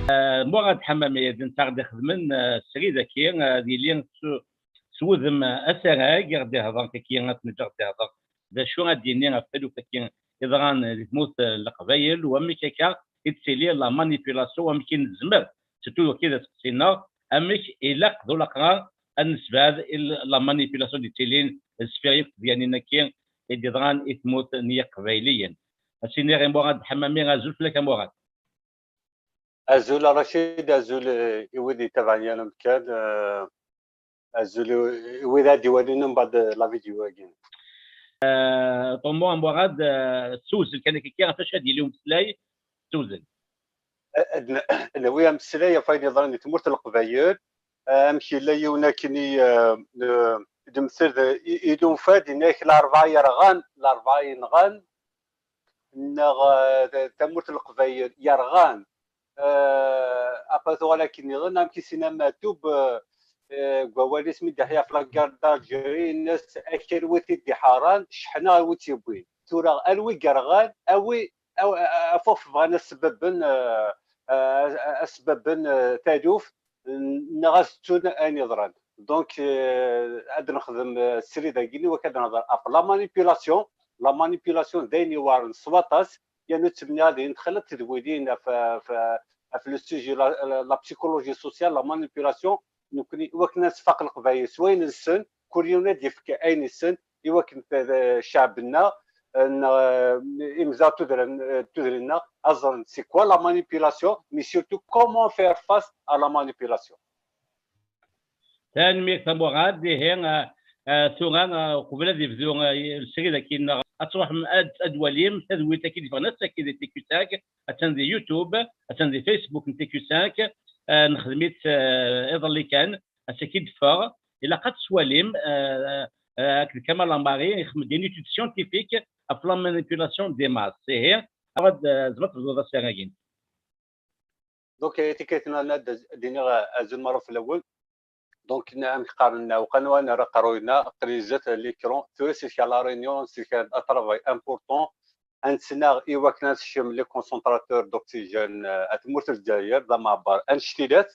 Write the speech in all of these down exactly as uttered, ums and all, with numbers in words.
Muɣad Ḥamami, d netta ɣ-d-ixedmen srid-agi, ad yili s wudem asarag, ɣ-d-ihḍer tagi, ad t-neǧǧ ɣ-d-ihḍer d acu ad d-yini ɣef taluft-agi yeḍran di tmurt n Leqbayel, u amek akka i d-tettili la manipulation, u amek i nezmer, surtout wagi d asteqsi-nneɣ, amek ilaq d ulaqrar ad nessebɛed la manipulation d-yettilin sfir yakk tedyanin-agi i d-yeḍran i tmurt n Yiqbayliyen. Ad s-iniɣ i Muɣad Ḥamami, azul fell-ak a Muɣad. Azul a Racid, azul i wid yettabaɛen yal amkan, azul i wid ad d-iwalin mbeɛd la vidéo-agi. Ṭumuṛ a Muɣad, ssewzel kan akka ɣef wacu ad yili umeslay, ssewzel. Nawi ameslay ɣef wayen yeḍran di tmurt n Leqbayel, amek yella yiwen akken i d-nemtel, ilunfa-d, yenna-ak larebɛa yerɣan, larebɛa yenɣan, neɣ tamurt n Leqbayel yerɣan, après tuɣal akken nniḍen, amek i s-yenna Matub deg wawal-is mi d-iḥya ɣef la guerre d'Algérie, yenna-as akal wi t-id-iḥaran, cceḥna i wi tt-yewwin. Tura, awi yerɣan, awi, af waf bɣan ad sebbaben, ad sebbaben taluft, neɣ ad ttun ayen yeḍran. Donc, ad nexdem srid-agi-nni, wak ad nehḍer ɣef la manipulation. La manipulation d ayen iweɛren s waṭas, yernu ttmenniɣ ad iyi-d-txelleḍ tedwilin ɣef, ɣef, ɣef le sujet, la, la, la psychologie sociale, la manipulation, nekni, iwakken ad nesfaq Leqbayel s wayen nessen, kul yiwen ad d-yefk ayen yessen, iwakken ccɛeb-nneɣ, imezdaɣ tudrin-nneɣ, ad ẓren c'est quoi la manipulation, mais surtout comment faire face à la manipulation. Tanemmirt a Muɣad. Ihi, tura, uqbel ad yebdu srid-agi-nneɣ, ad truḥem ad, ad twalim tadwilt-agi d-yeffɣen ass-agi di T Q cinq, attan di YouTube, attan di Facebook n T Q cinq, nexdem-itt iḍelli kan, ass-agi d-teffeɣ, ilaq ad tt-twalim, akked Kamal Lamari, ixdem-d une étude scientifique ɣef la manipulation des masses. Ihi, ad tzemreḍ tebduḍ asarag-in. Donc, tikkelt-nniḍen ad d-iniɣ azul meṛṛa fell-awen. Donc, amek qqaren, uqan wa nerra aqerruy-nneɣ, aql-i zdat l'écran, tura c'est à la réunion, c'est un travail important, ad nettnaɣ i wakken ad nsekcem les concentrateurs d'oxygène, euh, ar tmurt n Lezzayer, d ameɛbar annect-ilat.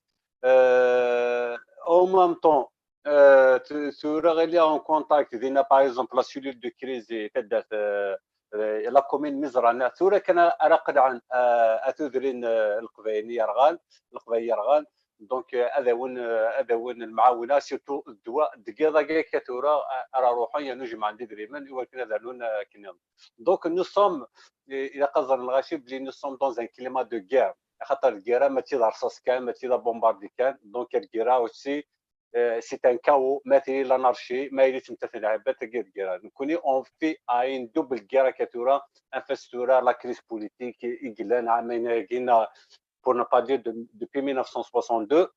Euh, en même temps, euh, tu, tura ɣili en contact dinna, par exemple, la cellule de crise i taddart, euh, euh, la commune Mizrana. Tura kan ara qelɛen, euh, ar tudrin, euh, Leqbayel yerɣan, Leqbayel yerɣan. Donc, euh, ad awen, euh, ad awen lemɛawna, surtout ddwa, deg yiḍ-agi akka tura, euh, ara ruḥen, yernu jemɛen-d idrimen i wakken ad rnun, euh, akken nniḍen. Donc, nous sommes, euh, ilaq ad ẓren lɣaci belli nous sommes dans un climat de guerre. Axaṭer lgirra mačči d rṣaṣ kan, mačči d abombardi kan. Donc, lgirra aussi, euh, c'est un chaos, ma tili l'anarchie, ma yili ttmettaten lɛibad, tagi d lgirra. Nekkni, on fait à une double guerre akka tura, en face tura la crise politique i, i yellan ɛamayen-agi, pour ne pas dire de, depuis mille neuf cent soixante-deux.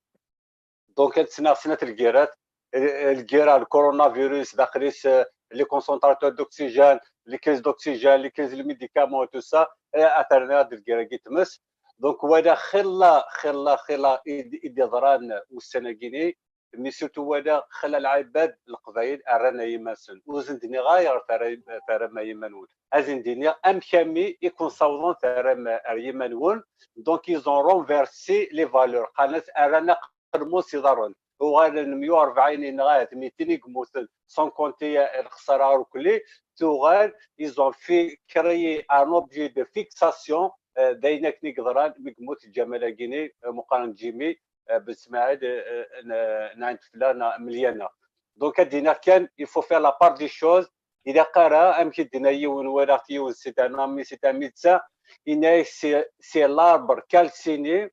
Donc, ad ttnaɣ snat lgirat, lgira, le coronavirus, daxel-is, euh, les concentrateurs d'oxygène, les crises d'oxygène, les crises de médicaments et tout ça, euh, ad terniɣ-d lgira-agi tmes. Donc, walaɣ xilla, xilla, xilla i d-, i d-yeḍran ussan-agi-ni, mais surtout walaɣ xilla lɛibad Leqbayel rran ar yiman-nsen. Ur sen-d-nniɣ ara terra, terram ar yiman-nwen. Ad sen-d-iniɣ amek armi i ken-ssawḍen terram ar yiman-nwen. Donc, ils ont renversé les valeurs. Qqaren-as rran aqelmun s iḍarren. Uɣalen meyya u rebɛin yenɣa ahat mitin i yemmuten, sans compter lexsara irkelli. Tuɣal, ils ont fait créer un objet de fixation, euh, d ayen akken i yeḍran mi yemmut Ǧamal-agi-ni, euh, meqqaren Jimmy, euh, Ben Smaɛil, euh, euh, n, n Ɛin Tefla, neɣ Melyana. Donc, ad d-iniɣ kan, il faut faire la part des choses. Ilaq ara, amek i d-yenna yiwen, walaɣ-t yiwen, c'est un ami, c'est un médecin, yenna-ak, c'est, c'est l'arbre calciné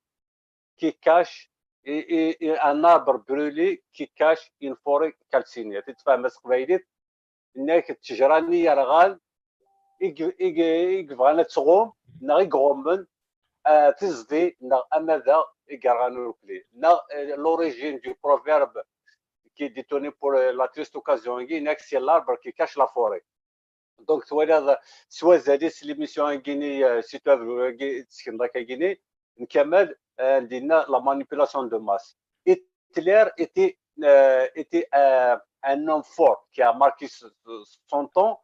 qui cache, et, et, et un arbre brûlé qui cache une forêt calcinée. Ad tfehmem s teqbaylit, yenna-ak ttejra-nni yerɣan i, i, i yebɣan ad tɣum, neɣ i iɣummen, ah, tiẓdi, neɣ amadaɣ i yerɣan urkelli. Neɣ, euh, l'origine du proverbe qui est détourné pour, euh, la triste occasion, yenna-ak c'est l'arbre qui cache la forêt. Donc, twalaḍ s wazal-is l'émission-agi-ni, euh, surtout abruri-agi i d-tessekneḍ akka-agi-ni, n Kamal, euh, d-yenna la manipulation de masse. Hitler était, euh, était, euh, un homme fort qui a marqué s-, s-, son temps.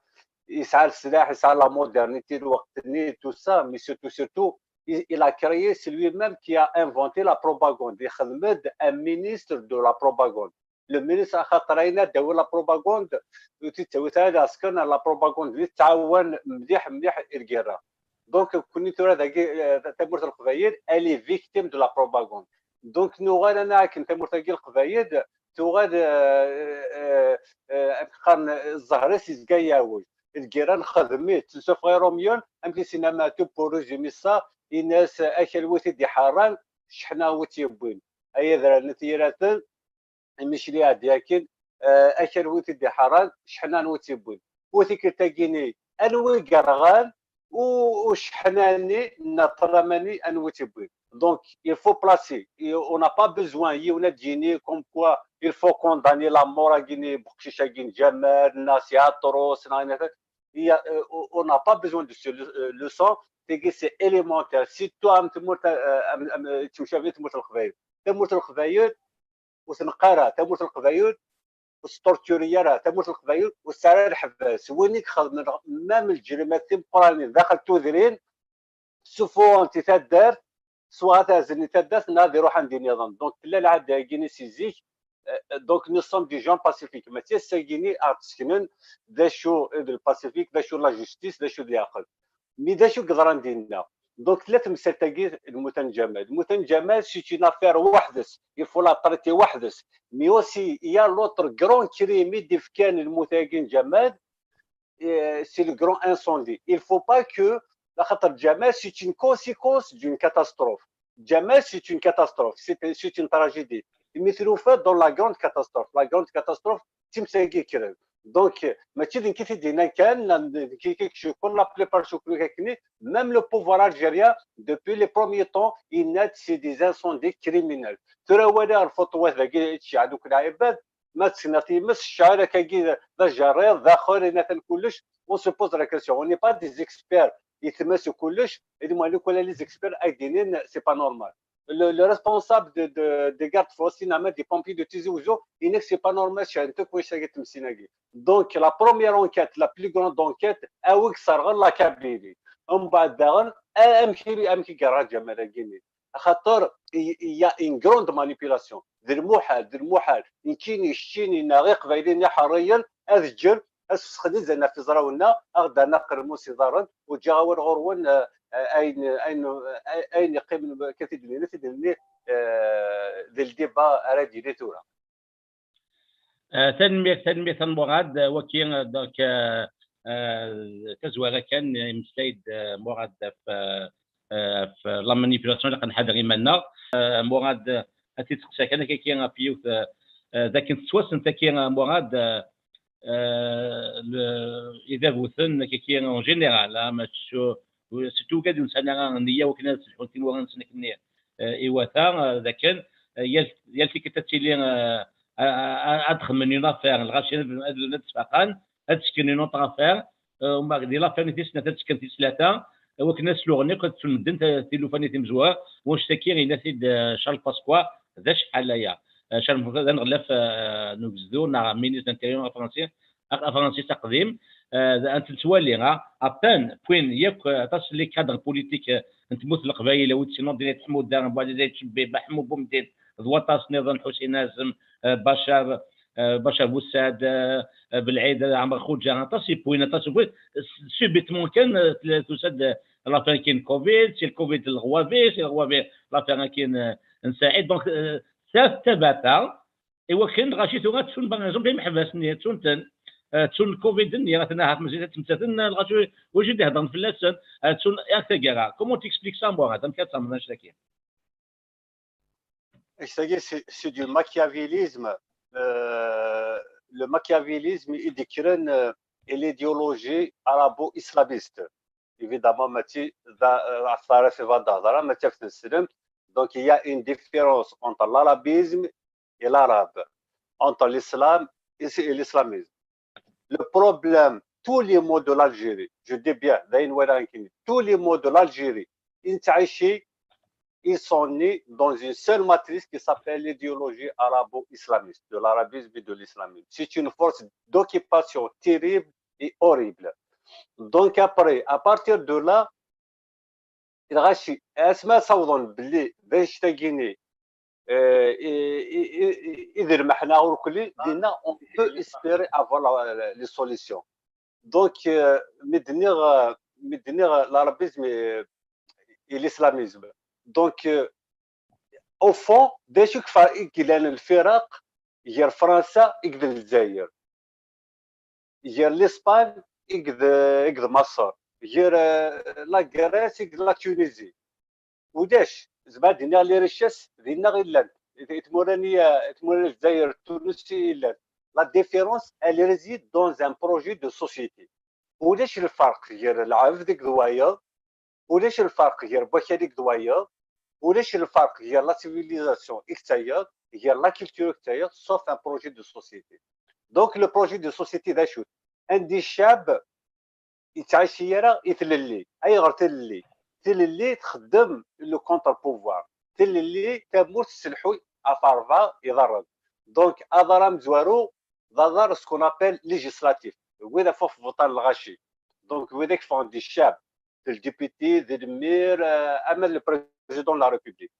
Yesɛa leslaḥ, yesɛa la modernité, lweqt-nni, tout ça, mais surtout, surtout, il a créé, c'est lui-même qui a inventé la propagande. Ixdem-d un ministre de la propagande. Le ministre, axaṭer ayen ad d-tawi la propagande, ur tt-id-tawi ara d asker, la propagande-nni tettɛawan mliḥ mliḥ i lgirra. Donc, kunni tura dagi, eh, tamurt n Leqbayel, elle est victime de la propagande. Donc, nuɣal ana akken tamurt-agi n Leqbayel tuɣal, eh, eh, eh, amek qqaren, zzher-is yezga yeɛwej. Lgirra nxedm-itt, sauf ɣir Romyun, amek i s-yenna Maɛtub pour résumer ça, yenna-as, akal wi t-id-iḥerran, cceḥna wi tt-yewwin. Ay adrar n at yiraten, imicli iɛeddi akin, eh, akal wi t-id-iḥerran, cceḥna wi tt-yewwin. U tikkelt-agi-nni, anwa i yerɣan, u, u cceḥna-nni, neɣ ṭṭlama-nni, anwa i tt-yewwin. Donc, il faut placer. Et on n'a pas besoin, yiwen ad d-yini, comme quoi, il faut condamner la mort-agi-nni, beqcic-agi n Ǧamal, neɣ si Aṭrus, neɣ ayen akken. Il y a, euh, on n'a pas besoin de ce le-, euh, leçon. Tagi, c'est élémentaire. Surtout am tmurt, euh, am, am, euh, temcabi tmurt n Leqbayel. Tamurt n Leqbayel, ur tneqq ara. Tamurt n Leqbayel, ur s-torturi ara. Tamurt n Leqbayel, ur tesɛi ara leḥbas. Win i ixedmen, même lǧerimat timeqqranin, daxel tudrin, ssufuɣen-t i taddart, swaɣ ad t-ɛezlen i taddart, neɣ ad iruḥ anda nniḍen. Donc, tella lɛada-agi-nni si zik, euh, donc, nous sommes des gens pacifiques. Mačči ass-agi-nni ad ɣ-d-seknen d acu d le pacifique, d acu d la justice, d acu d leɛqel. Mi d acu i yeḍran dinna? Donc, tella temsalt-agi, lmut n Ǧamal. Lmut n Ǧamal, c'est une affaire weḥd-s. Il faut la traiter weḥd-s. Mais aussi, il y a l'autre grand crime i d-ifkan lmut-agi n Ǧamal, euh, c'est le grand incendie. Il faut pas que, axaṭer Ǧamal, c'est une conséquence d'une catastrophe. Ǧamal, c'est une catastrophe, c'est, c'est une tragédie. Mi tlufa dans la grande catastrophe. La grande catastrophe, d times-agi yekkren. Donc, mačči d nekk i t-id-yennan kan, la, d nekk i, i, je connais la plupart, je connais quelqu'un, même le pouvoir algérien, depuis les premiers temps, il a c'est des incendies criminels. Tura wali lfuṭwat dagi, tceɛl akk lɛibad, ma tesneḍ times, cceɛl akkagi d ajerriḍ, d axer, yenna-t-an kullec, on se pose la question. On n'est pas des experts, i tmes u kullec, et du moins, les experts, ay d-inin, c'est pas normal. Le, le responsable de, de, des gardes forestiers, des pompiers de Tizi Ouzou, yenna-k c'est pas normal, cceɛlent akk wayes-agi tmes-agi. Donc, la première enquête, la plus grande enquête, awi-d sserɣen la Kabylie. Umbeɛd daɣen, a-, amek i, amek i yerɣa Ǧamal-agi-nni? Axaṭer, il, il y a une grande manipulation. D lmuḥal, d lmuḥal. Nekkini, keččini, neɣ Iqbayliyen iḥerriyen, ad ǧǧen, ad sfesxen izan ɣef iẓrawen-nneɣ, ad ɣ-d-rren aqermus iḍarren, u ǧǧiɣ awal ɣur-wen, eh, eh, ayen, ayen, eh, ayen yeqqimen, akka t-id-nini, t-id-nini, eh, di ldiba ara d-yili tura. Eh, tanemmirt, tanemmirt a Murad. Eh, waki, eh, donc, eh, eh, tazwara kan, eh, imeslay-d, eh, Murad ɣef, eh, eh, ɣef la manipulation, ilaq ad nḥader iman-nneɣ. Eh, Murad, eh, ad t-id-steqsiɣ kan akka ɣef yiwet, eh, eh, d akken tettwassen tagi, eh, Murad, eh, eh, le-, idabuten, kiki, en général, ah, mačči, surtout ugad ur nesɛi ara nniya wakken ad sselḥun tiwura-nsen akken, eh, iwata, eh, d akken, eh, yal, yal tikkelt ad tili, eh, a-, a-, a-, ad xedmen une affaire, lɣaci ad, ad, ad sfaqen, ad sken une autre affaire, eh, uma di l'affaire-nni tis snat ad sken tis tlata, eh, wakken ad sluɣen akk, ad ttun medden ta-, tilufa-nni timezwura, wanect-agi yenna-t-id, eh, Charles Pasqua, d acḥal aya. Eh, Charles Pasqua d aneɣlaf, eh, n ugezdu, neɣ ministre de l'Intérieur afransi, a-, afransis aqdim, eh, ad t-nettwali, ah, à peine, wwin yakk, eh, aṭas n les cadres politiques, eh, n tmurt n Leqbayel, a wi d-ssineḍ, Dina Tḥemmuda, Buɛziza Yettcebbi, Baḥmu Bumdin, d waṭas nniḍen, Ḥusin Azem, eh, Bacar, eh, Bacar Bussad, eh, eh, Belɛid, eh, Ɛmer Xuǧa, aṭas i wwin, aṭas i wwin, s-, subitement kan, eh, tla-, tusa-d, eh, l'affaire-agi n Covid, si le Covid n Leɣwabi, si Leɣwabi l'affaire-agi n, eh, n Saɛid. Donc, eh, ta-, tabaɛt-a, i wakken lɣaci tura ttun, par exemple, imeḥbas-nni, ttun-ten, eh, ttun Covid-nni, atan ahat mazal ad ttmettaten, lɣaci ur d-heddren fell-asen, eh, ttun, yak taggara. Comment t'expliques ça, Murad? Amek ad tfehmeḍ annect-agi? Anect-agi, c'est, c'est du machiavélisme. Euh, le machiavélisme i d-ikkren, euh, et l'idéologie arabo-islamiste. Évidemment, mačči d, euh, ɣef taɛrabt i bɣiɣ ad d-hedreɣ, mačči ɣef tneslemt. Donc, il y a une différence entre l'arabisme et l'arabe, entre l'islam et, et l'islamisme. Le problème, tous les maux de l'Algérie, je dis bien, d ayen walaɣ nekkini, tous les maux de l'Algérie, i nettɛici, ils sont nés dans une seule matrice qui s'appelle l'idéologie arabo-islamiste, de l'arabisme et de l'islamisme. C'est une force d'occupation terrible et horrible. Donc après, à partir de là, Lɣaci, asma ssawḍen belli d annect-agi-nni, euh, i, i, i, i d lmeḥna urkelli, dinna, on peut espérer avoir la, la, les solutions. Donc, euh, mi d-nniɣ, euh, mi d-nniɣ l'arabisme et, et l'islamisme. Donc, euh, au fond, d acu i fa-, i yellan lfiraq gar Fransa akked Lezzayer, gar l'Espagne akked, akked Maṣer, gar, euh, la Grèce akked la Tunisie. Ulac, zma ad d-iniɣ les richesses dinna i llant, i tmura-nni, tmura n Lezzayer, Tunes i llant. La différence, elle réside dans un projet de société. Ulac lferq gar lɛebd akked wayeḍ, ulac lferq gar wakal akked wayeḍ, ulac lferq gar la civilisation akked tayeḍ, gar la culture akked tayeḍ, sauf un projet de société. Donc, le projet de société, d acu? Anda ccab yettɛici ara i tlelli. Ayɣer tlelli? Tlelli txeddem le contre-pouvoir. Tlelli tamurt tesselḥuy ɣef rebɛa iḍarren. Donc, aḍar amezwaru d aḍar ce qu'on appelle législatif. Wid ɣef waf vuṭan lɣaci. Donc, wid i yeffɣen di ccab, d le député, d l'emir, euh, ama d le président de la République.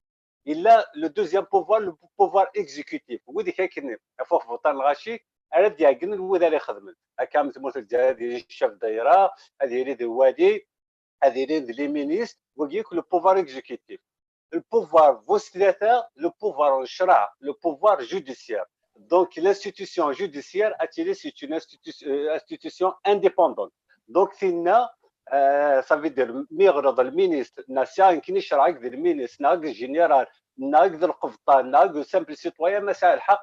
Il a le deuxième pouvoir, le pouvoir exécutif. Wid akken ɣef waf vuṭan lɣaci, ara d-iɛeggnen wid ara ixedmen. Akka am tmurt n Lezzayer, ad yili ccaf daïra, ad yili d wali, ad yili d les ministres, wagi le pouvoir exécutif. Le pouvoir bu s tlata, le pouvoir n ccreɛ, le pouvoir judiciaire. Donc, l'institution judiciaire, ad tili, c'est une institu-, euh, institution indépendante. Donc, tinna, euh, ça veut dire, mi yeɣleḍ lministre, neɣ sɛan kan ccreɛ akked lministre, neɣ akked général, neɣ akked lqebṭan, neɣ akked simple citoyen, ma sɛiɣ lḥeqq,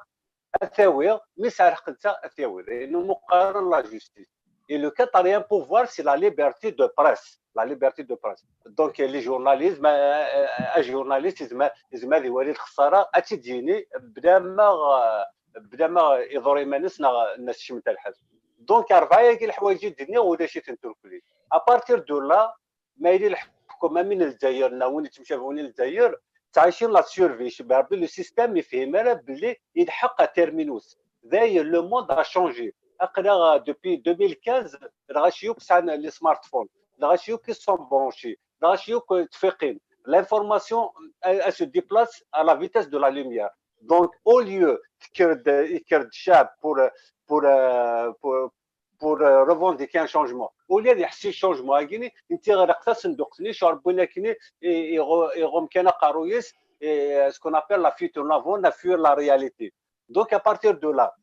ad t-awiɣ, mi sɛiɣ lḥeqq netta, ad t-awiɣ. Ayen umi qqaren la justice. Et le quatrième pouvoir, c'est la liberté de presse. La liberté de presse. Donc, les journalistes, ma, euh, un journaliste, yezmer, yezmer ad iwali lexsara, ad tt-id-yini, bla ma, euh, bla ma iḍur iman-is neɣ, neɣ tecmet lḥed. Donc, rebɛa-agi leḥwayeǧ i d-nniɣ, ulac-iten turklin. À partir de là, ma yili leḥkem am win n Lezzayer, neɣ win yettemcabin win n Lezzayer, ttɛicin la survie, icebbeḥ Rebbi, le système yefhem ara belli ilḥeq à terminus. D'ailleurs, le monde a changé. Aql-aɣ, euh, depuis deux mille quinze, lɣaci akk sɛan les smartphones, lɣaci akk sont branchés, lɣaci akk, euh, ttfiqin. L'information, elle, elle se déplace à la vitesse de la lumière. Donc, au lieu tekker-d, yekker-d ccab pour, pour, euh, pour, pour, euh, revendiquer un changement. Au lieu ad iḥess i changement-agi, netta iɣleq tasenduqt-nni, icɛer win akken i, i, iɣu-, iɣumm kan aqerruy-is, et, euh, ce qu'on appelle la fuite en avant, la fuir la réalité. Donc, à partir de là,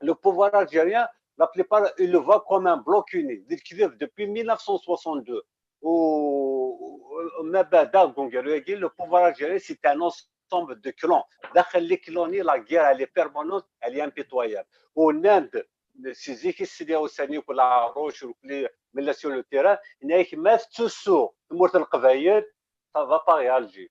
le pouvoir algérien, la plupart, il le voit comme un bloc uni. Di lekdeb, depuis mille neuf cent soixante-deux, u, u, ma bada deg uneggaru-agi, le pouvoir algérien, c'est un ensemble de clans. Daxel les clans, la guerre, elle est permanente, elle est impitoyable. Au Inde, si zik i sliɣ ussan-nni, kul aɛerruc, kul mi nella sur le terrain, yenna-yak ma tettusu tmurt n Leqbayel, ça va pas réagir.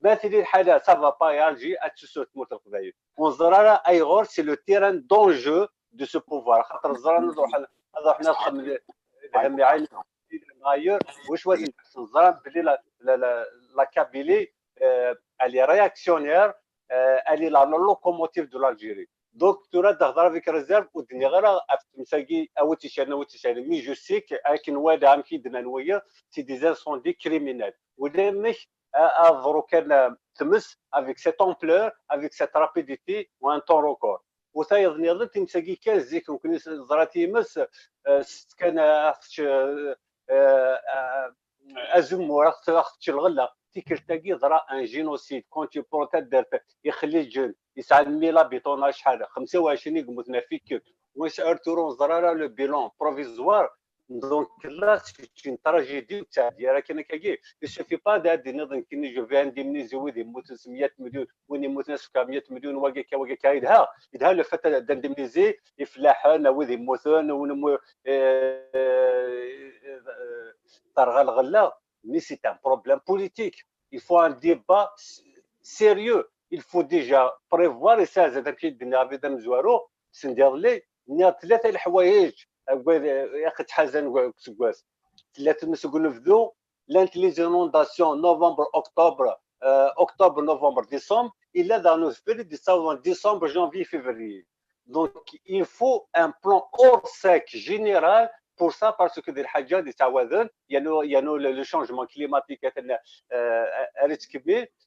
Ma tili lḥala, ça va pas réagir, ad tettusu tmurt n Leqbayel. Ur neẓri ara ayɣer, c'est le terrain d'enjeu de ce pouvoir. Xaṭer ẓran ad ruḥen, ad ruḥen ad xedmen lhem iɛin ailleurs, wacu ad ten-ḥsen, ẓran belli la, la, la, la Kabylie, euh, elle est réactionnaire, euh, elle est la locomotive de l'Algérie. Donc, tura ad d-hḍer avec réserve, ur d-nniɣ ara ɣef tmes-agi, a wi tt-icernen, a wi tt-icernen. Mais je sais que, akken walaɣ amek i d-nnan wiyaḍ, c'est des incendies criminels. Ulamek a, a teḍru kan, euh, tmes avec cette ampleur, avec cette rapidité, en un temps record. U tayeḍ nniḍen, times-agi kan zik, nekkni neẓra times, euh, s-, kan, euh, aɣ-tečč, euh, euh, euh, azemmur, aɣ-t-, aɣ-tečč lɣella. Tikkelt-agi yeḍra un génocide, quand tu prends taddart Ixliǧen, yesɛa mille habitants neɣ acḥal, xemsa u ɛecrin i yemmuten ɣef tikkelt. Ur nesɛi tura, ur neẓri ara le bilan provisoire. Donc là, c'est une tragédie ur tettɛeddi ara kan akkagi. Il suffit pas ad d-tiniḍ nekkini je vais indemniser wid yemmuten s meyya n tmilyun, win yemmuten s meyya n tmilyun, wagi akka, wagi akka. Yelha, yelha le fait d'indemniser ifellaḥen, wid yemmuten, win yemmu-, euh, euh, terɣa lɣella. Mais c'est un problème politique. Il faut un débat s-, sérieux. Il faut déjà prévoir, et ça, c'est un pied de nerveux de Mzouaro, c'est-à-dire les, il y a tlata leḥwayeǧ, euh, euh, tlata n useggas. L'intelligence inondation, novembre, octobre, euh, octobre, novembre, décembre, il est dans nos spirits, décembre, janvier, février. Donc, il faut un plan hors sec général pour ça, parce que des lḥaǧa d yettɛawaden, il y a le, il y a le, le changement climatique, euh, euh,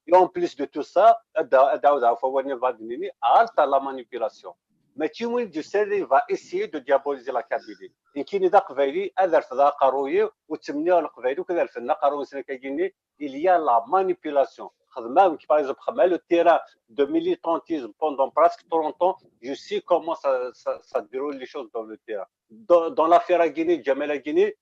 et en plus de tout ça, ad d-, ad d-ɛawdeɣ ɣef wawal-nni bɣiɣ ad d-nini, arrête la manipulation. Mačči win d-yusan va essayer de diaboliser la Kabylie. Nekkini d aqbayli, ad refdeɣ aqerruy-iw, ur ttmenniɣ leqbayel akk ad refden aqerruy-nsen akka-gini. Il y a la manipulation. Xedmeɣ, par exemple, xedmeɣ le terrain de militantisme pendant presque trente ans. Je sais comment ça, ça, ça déroule les choses dans le terrain. Dans, dans l'affaire-agi-ni, Djamel-agi-ni,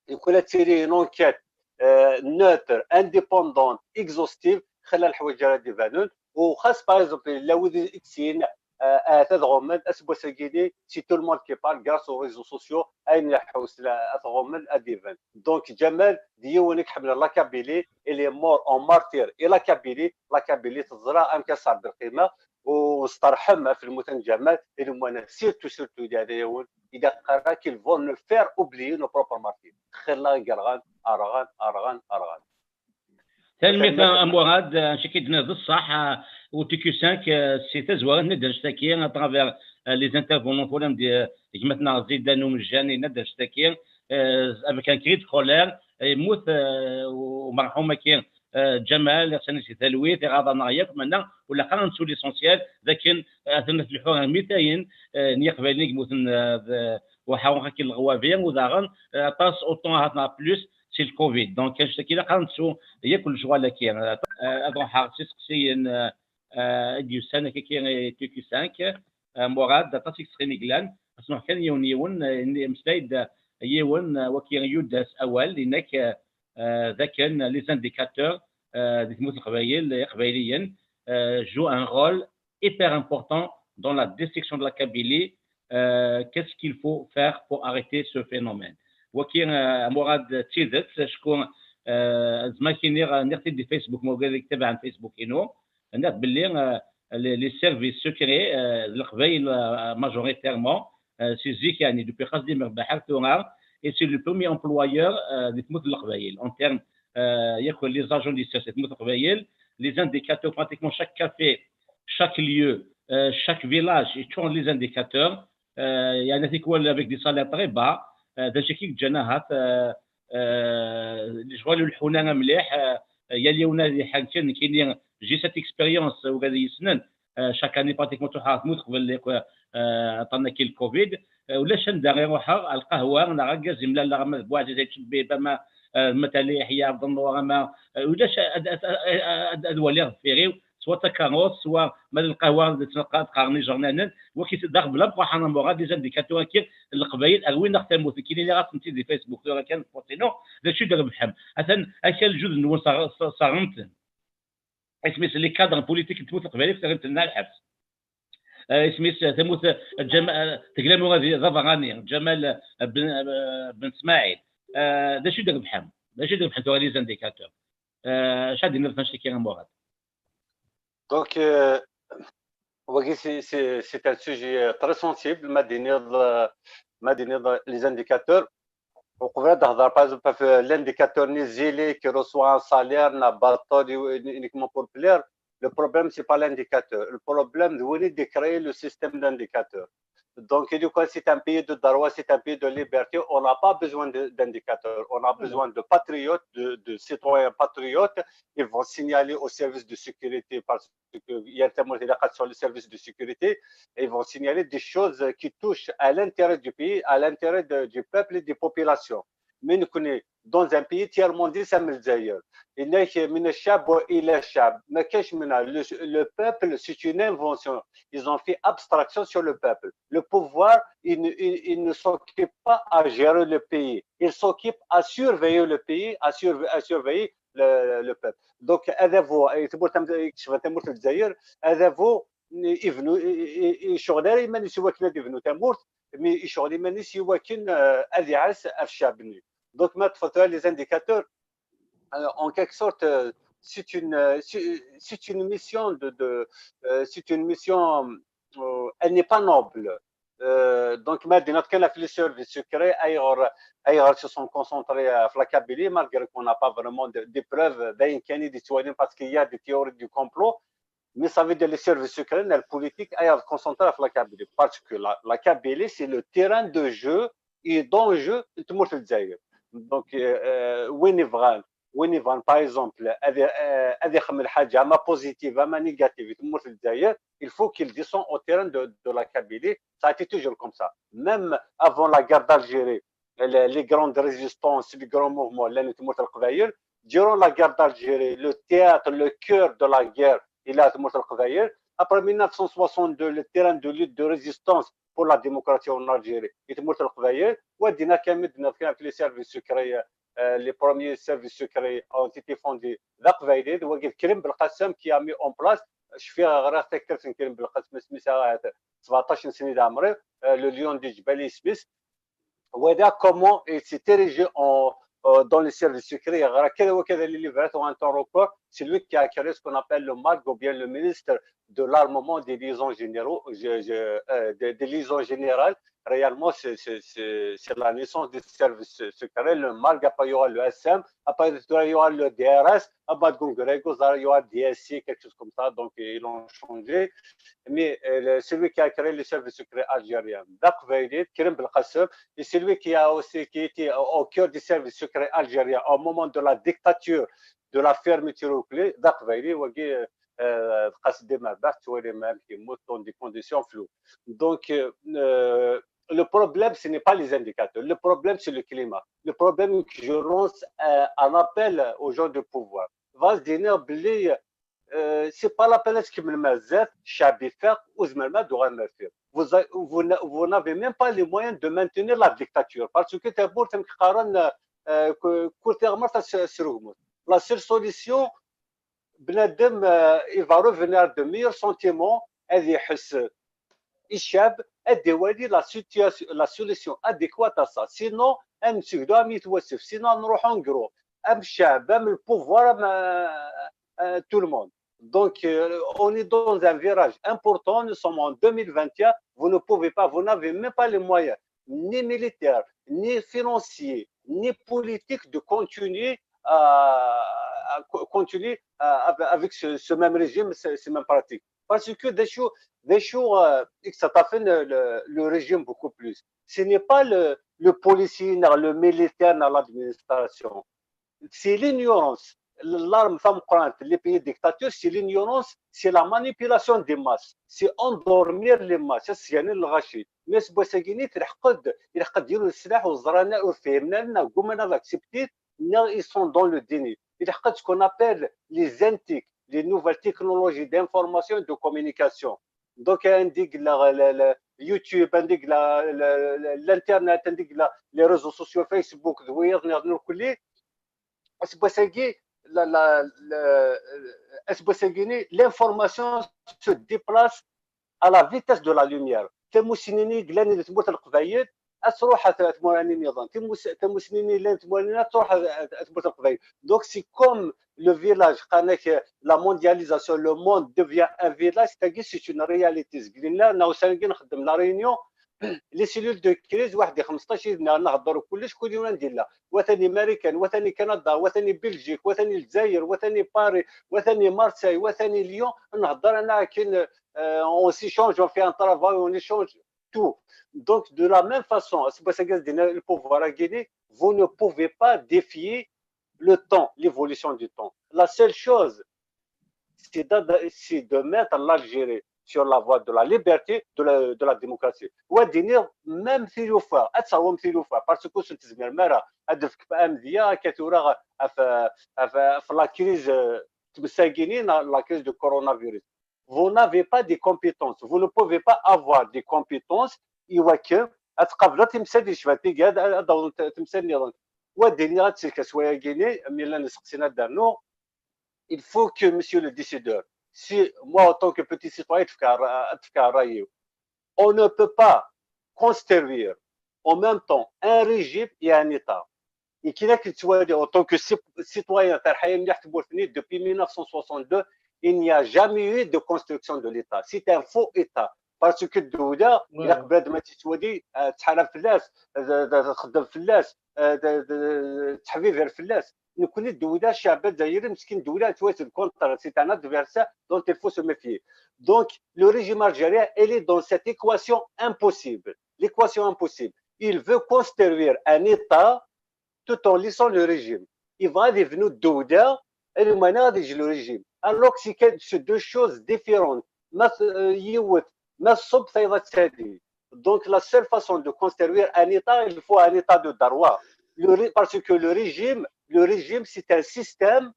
il faut tirer une enquête, euh, neutre, indépendante, exhaustive, xilla leḥwayeǧ ara d-ibanen. U xas, par exemple, yella wid i d-yessin, euh, ahat ad ɣummen, aseggas-agi-ni, c'est tout le monde qui parle grâce aux réseaux sociaux, ayen iḥewsen ad ɣummen ad d-iban. Donc, Djamel, d yiwen i iḥemmlen la Kabylie, il est mort en martyr. Et la Kabylie, la Kabylie, teẓra amek ad tesɛeddi lqima, u nesteṛḥem ɣef lmut n Djamel, i lemwana, surtout, surtout, d iɛdawen, i d-qqareɣ qu'ils vont nous faire oublier nos propres martyrs. Xilla gerɣan, arɣan, arɣan, arɣan. Tanemmirt a Murad, acu akka i d-tenniḍ d ṣṣeḥ, u T Q cinq, euh, si tazwara tenna-d annect-agi, à travers, euh, les intervenants, tura d, euh, gma-tneɣ Zidane Umejjan, yenna-d annect-agi, euh, avec un cri de colère, yemmut, euh, umerḥum-agi, euh, Djamel, iɣsan-is di talwit, iɣaḍ-aneɣ yakk, meɛna ur ilaq ara ad nettu l'essentiel, d akken, euh, atan ad tleḥḥu ɣer mitayen, euh, n Yiqbayliyen i yemmuten, euh, d, uḥerruk-agi n leɣwabi, u daɣen, euh, aṭas, autant ahat neɣ plus, si le covid. Donc, annect-agi ilaq ad nettu yakk lecɣal-agi. Euh, ad ruḥeɣ s iseqsiyen, euh, euh, i d-yusan akka-agi i T Q cinq, euh, Murad, aṭas i yettɣimi yellan, ad s-nruḥ kan yiwen yiwen, euh, yemmeslay-d yiwen, euh, wagi yudd-as awal, yenna-k, euh, euh, d akken les indicateurs, euh, di tmurt n Leqbayel, Iqbayliyen, euh, jouent un rôle hyper important dans la destruction de la Kabylie. Euh, qu'est-ce qu'il faut faire pour arrêter ce phénomène? Wagi, euh, Murad, d tidet, acku, euh, zma k-iniɣ, nniɣ-t-id di Facebook, ma ugad i yettabaɛen Facebook-inu, nniɣ-d belli, euh, les, les services secrets, euh, d Leqbayel, euh, majoritairement, euh, si zik, yeɛni, depuis Xas Dimi Rbaḥ ar tura, et c'est le premier employeur, euh, di tmurt n Leqbayel, en termes, euh, yakk les agents du C S, di tmurt n Leqbayel, les indicateurs, pratiquement chaque café, chaque lieu, euh, chaque village, yeččur les indicateurs, euh, yeɛni, tikwal avec des salaires très bas, euh, d acu i k-yeǧǧan ahat, euh, euh, lecɣal ur leḥḥun ara mliḥ, euh, yal yiwen ad iḥerken, nekkini, j'ai cette expérience, ugad i yi-ssnen, euh, chaque année pratiquement ttruḥeɣ ɣer tmurt qbel, euh, aṭṭan-agi n le covid, euh, ulac anda i ruḥeɣ, ar lqahwa, neɣ argaz imlaleɣ ama d Buɛziz Ayt Cebbib, ama, euh, Matali Yeḥya Abdelnour, ama, euh, ulac ad, ad, ad, ad, ad waliɣ deffir-iw, swa d takeṛṛust, swa ma d lqahwa, ad ttneqqa-, ad qqaren ijernanen, wagi d aɣbel am Ferḥan Amurad, les indicateurs-agi n Leqbayel, rwin-aɣ tamurt, nekkini nniɣ-asen-tt-id di Facebook, tura kan, post-inu, d acu i d-rebḥem? Atan, akka lǧud-nwen saɣ-, saɣ-, saɣen-ten. Isem-is les cadres politiques n tmurt n Leqbayel, terram-ten ar lḥebs. Euh, isem-is, euh, tamurt, euh, Ǧam-, euh, tegla Murad d abeṛṛani, Ǧamal, euh, ben, euh, ben Smaɛil. Euh, d acu i d-rebḥem? D acu i d-rebḥen tura les indicateurs? Euh, acu ad d-tiniḍ ɣef wannect-agi a Murad? Donc, euh, wagi, c'est, c'est, c'est un sujet, euh, très sensible, ma d-tiniḍ, euh, ma d-tiniḍ, euh, les indicateurs. Uqbel ad d-hḍeṛ, par exemple, ɣef l'indicateur-nni Zili qui reçoit un salaire, neɣ baṭel, uniquement pour plaire. Le problème, c'est pas l'indicateur. Le problème, c'est win i d-icréer le système d'indicateurs. Donc, et du coup, c'est un pays de droit, c'est un pays de liberté. On n'a pas besoin de, d'indicateurs. On a besoin de patriotes, de, de citoyens patriotes. Ils vont signaler au service de sécurité parce que il y a tellement de sur le service de sécurité. Ils vont signaler des choses qui touchent à l'intérêt du pays, à l'intérêt de, du peuple et des populations. Mais nous connaissons dans un pays tiers-mondiste, c'est le Zaïre. Il n'est que من الشعب وإلى الشعب. Mais qu'est-ce que le, le peuple, c'est une invention. Ils ont fait abstraction sur le peuple. Le pouvoir, il ne, il, il ne s'occupe pas à gérer le pays. Il s'occupe à surveiller le pays, à, surve-, à surveiller le, le peuple. Donc, adabu, tmurt n Lezzayer, adabu, ibnu, icɣel ara iman-is i wakken ad ibnu tamurt, mi icɣel iman-is i wakken, euh, ad iɛas ɣef ccɛeb-nni. Donc, ma teṭṭfeḍ les indicateurs, euh, en quelque sorte, euh, c'est une, euh, c'est, c'est une mission de, de, euh, c'est une mission, euh, elle n'est pas noble. Euh, donc, ma d-tiniḍ kan ɣef les services secrets, ayɣer, ayɣer se sont concentrés ɣef la Kabylie, malgré qu'on n'a pas vraiment de, des preuves, d ayen kan i d-yettwalin, parce qu'il y a des théories du complot, mais ça veut dire les services secrets, la politique, ayɣer concentrés ɣef la Kabylie, parce que la, la Kabylie, c'est le terrain de jeu et d'enjeux n tmurt n Lezzayer. Donc, euh, win yebɣan, win yebɣan, par exemple, ad, euh, ad ixemmel ḥaǧa ama positive ama négative i tmurt n Lezzayer, il faut qu'il descend au terrain de, de la Kabylie. Ça a été toujours comme ça. Même avant la guerre d'Algérie, les, les grandes résistances, les grands mouvements, llan n tmurt n Leqbayel, durant la guerre d'Algérie, le théâtre, le cœur de la guerre, il est à tmurt n Leqbayel. Après mille neuf cent soixante-deux, le terrain de lutte de résistance pour la démocratie en Algérie, i tmurt n Leqbayel. Wa dina kamel d-nefka les services secrets, euh, les premiers services secrets ont été fondés d Aqbayli, d wagi d Krim Belqasem qui a mis en place, cfiɣ ɣriɣ taktart n Krim Belqasem, isem-is ahat sebɛeṭṭac n snin d ɛemri, euh, le lion du Djebali isem-is. Voilà comment il s'est érigé en, euh, dans les services secrets. Yeɣra kra wa kra les livres en un temps record. C'est lui qui a créé ce qu'on appelle le MALG ou bien le ministre de l'armement des liaisons généraux, je, je, euh, des, des liaisons générales. Réellement, c'est, c'est, c'est, c'est la naissance des services secrets. Le MALG, après, il y aura le S M, après, il y aura le D R S, après, Gungrego, il y aura D S C, quelque chose comme ça. Donc, ils l'ont changé. Mais, euh, le, celui qui a créé le service secret algérien, d Aqbayli, Krim Belqasem, et celui qui a aussi, qui était au, au cœur du service secret algérien au moment de la dictature, de la fermeture au clé, d Aqbayli, wagi, euh, euh, Qass Dine Merbeḥ, tu vois, les mêmes qui moutent dans des conditions floues. Donc, euh, euh, le problème, ce n'est pas les indicateurs. Le problème, c'est le climat. Le problème que je lance, euh, un appel aux gens de pouvoir. Vas-y, euh, c'est pas la peine de se, vous, vous, vous n'avez même pas les moyens de maintenir la dictature. Parce que, euh, la seule solution, بنادم, euh, il va revenir à de meilleurs sentiments, ad iḥess i ccɛeb, ad iwali la situation, la solution adéquate à ça. Sinon, ad nessegdu am yetwasef. Sinon, ad nruḥ en gros. Am ccɛeb, am le pouvoir, am, euh, euh, tout le monde. Donc, euh, on est dans un virage important. Nous sommes en deux mille vingt et un. Vous ne pouvez pas, vous n'avez même pas les moyens, ni militaires, ni financiers, ni politiques, de continuer à, à co-, continuer, euh, avec ce, ce même régime, ces, ces mêmes pratiques. Parce que des choses, des choses, euh, ça fait le, le, le régime beaucoup plus. Ce n'est pas le, le policier, ni le militaire, ni l'administration. C'est l'ignorance. L'arme tameqqrant, les pays dictateurs, c'est l'ignorance, c'est la manipulation des masses, c'est endormir les masses. C'est ce qu'il y a le rachis. Mais c'est pour ça qu'il est très, il est très dur, le slah, au zrana, au féminin, au goumana, accepté, ils sont dans le déni. Il y a ce qu'on appelle les antiques, les nouvelles technologies d'information et de communication. Donc, un digue, la, la, la, YouTube, un digue, la, la, la, l'internet, un digue, la, les réseaux sociaux, Facebook, c'est pour ça que la, la, la, c'est pour ça que l'information se déplace à la vitesse de la lumière. Tamussni-nni yellan di tmurt n Leqbayel, ad truḥ at, at tmura-nni nniḍen. Timus-, tamussni-nni yellan di tmura-nni ad truḥ at, at, at tmurt n Leqbayel. Donc, c'est comme le village, qqaren-ak, la mondialisation, le monde devient un village, c'est-à-dire c'est une réalité. Zgilna, na usanga nxeddem la réunion, les cellules de crise, waḥed i xmesṭac yid-neɣ, nehder kullec, kul yiwen anda yella. Wa tani Marikan, wa tani Kanada, wa tani Belgique, wa tani Lezzayer, wa tani Paris, wa tani Marseille, wa tani Lyon, nehder ana akin, euh, on s'échange, on fait un travail, on échange tout. Donc, de la même façon, c'est pour ça que le pouvoir a gagné, vous ne pouvez pas défier le temps, l'évolution du temps. La seule chose, c'est de, c'est de mettre l'Algérie sur la voie de la liberté, de la, de la démocratie. Ou de dire, même si vous faites, et ça, même si vous faites, parce que c'est le mera, la crise, euh, la crise de coronavirus. Vous n'avez pas des compétences. Vous ne pouvez pas avoir des compétences. Et ouais que, à ce cas-là, tu me sais, je vais te dire, à, à, tu me sais, wa dini ad tilka swayagini, mi llan iseqsiyen ad d-rnu, il faut que, monsieur le décideur, si moi, en tant que petit citoyen, ad fkeɣ, ad fkeɣ ṛṛay-iw, on ne peut pas construire en même temps un régime et un État. Et qui n'a que tu vois, en tant que ci-, citoyen, terḥa-yi mliḥ tmurt-nni, depuis mille neuf cent soixante-deux, il n'y a jamais eu de construction de l'État. C'est un faux État. Parce que ddewla, ilaq bnadem ad tettwali, euh, tettḥarab fell-as, euh, d-, d-, txeddem fell-as, euh, d-, d-, tettḥebbiber fell-as. Nekkni ddewla, ccɛeb azzayri meskin, ddewla, tu vois, c'est le contraire, c'est un adversaire dont il faut se méfier. Donc, le régime algérien, il est dans cette équation impossible. L'équation impossible. Il veut construire un État tout en laissant le régime. Yebɣa ad ibnu ddewla, almana ad yeǧǧ le régime. Alors que c'est que- c'est deux choses différentes. Ma t- euh, yiwet, ma tṣubb tayeḍ ad tali. Donc la seule façon de construire un État, il faut un État de droit. Le ré- parce que le régime, le régime, c'est un système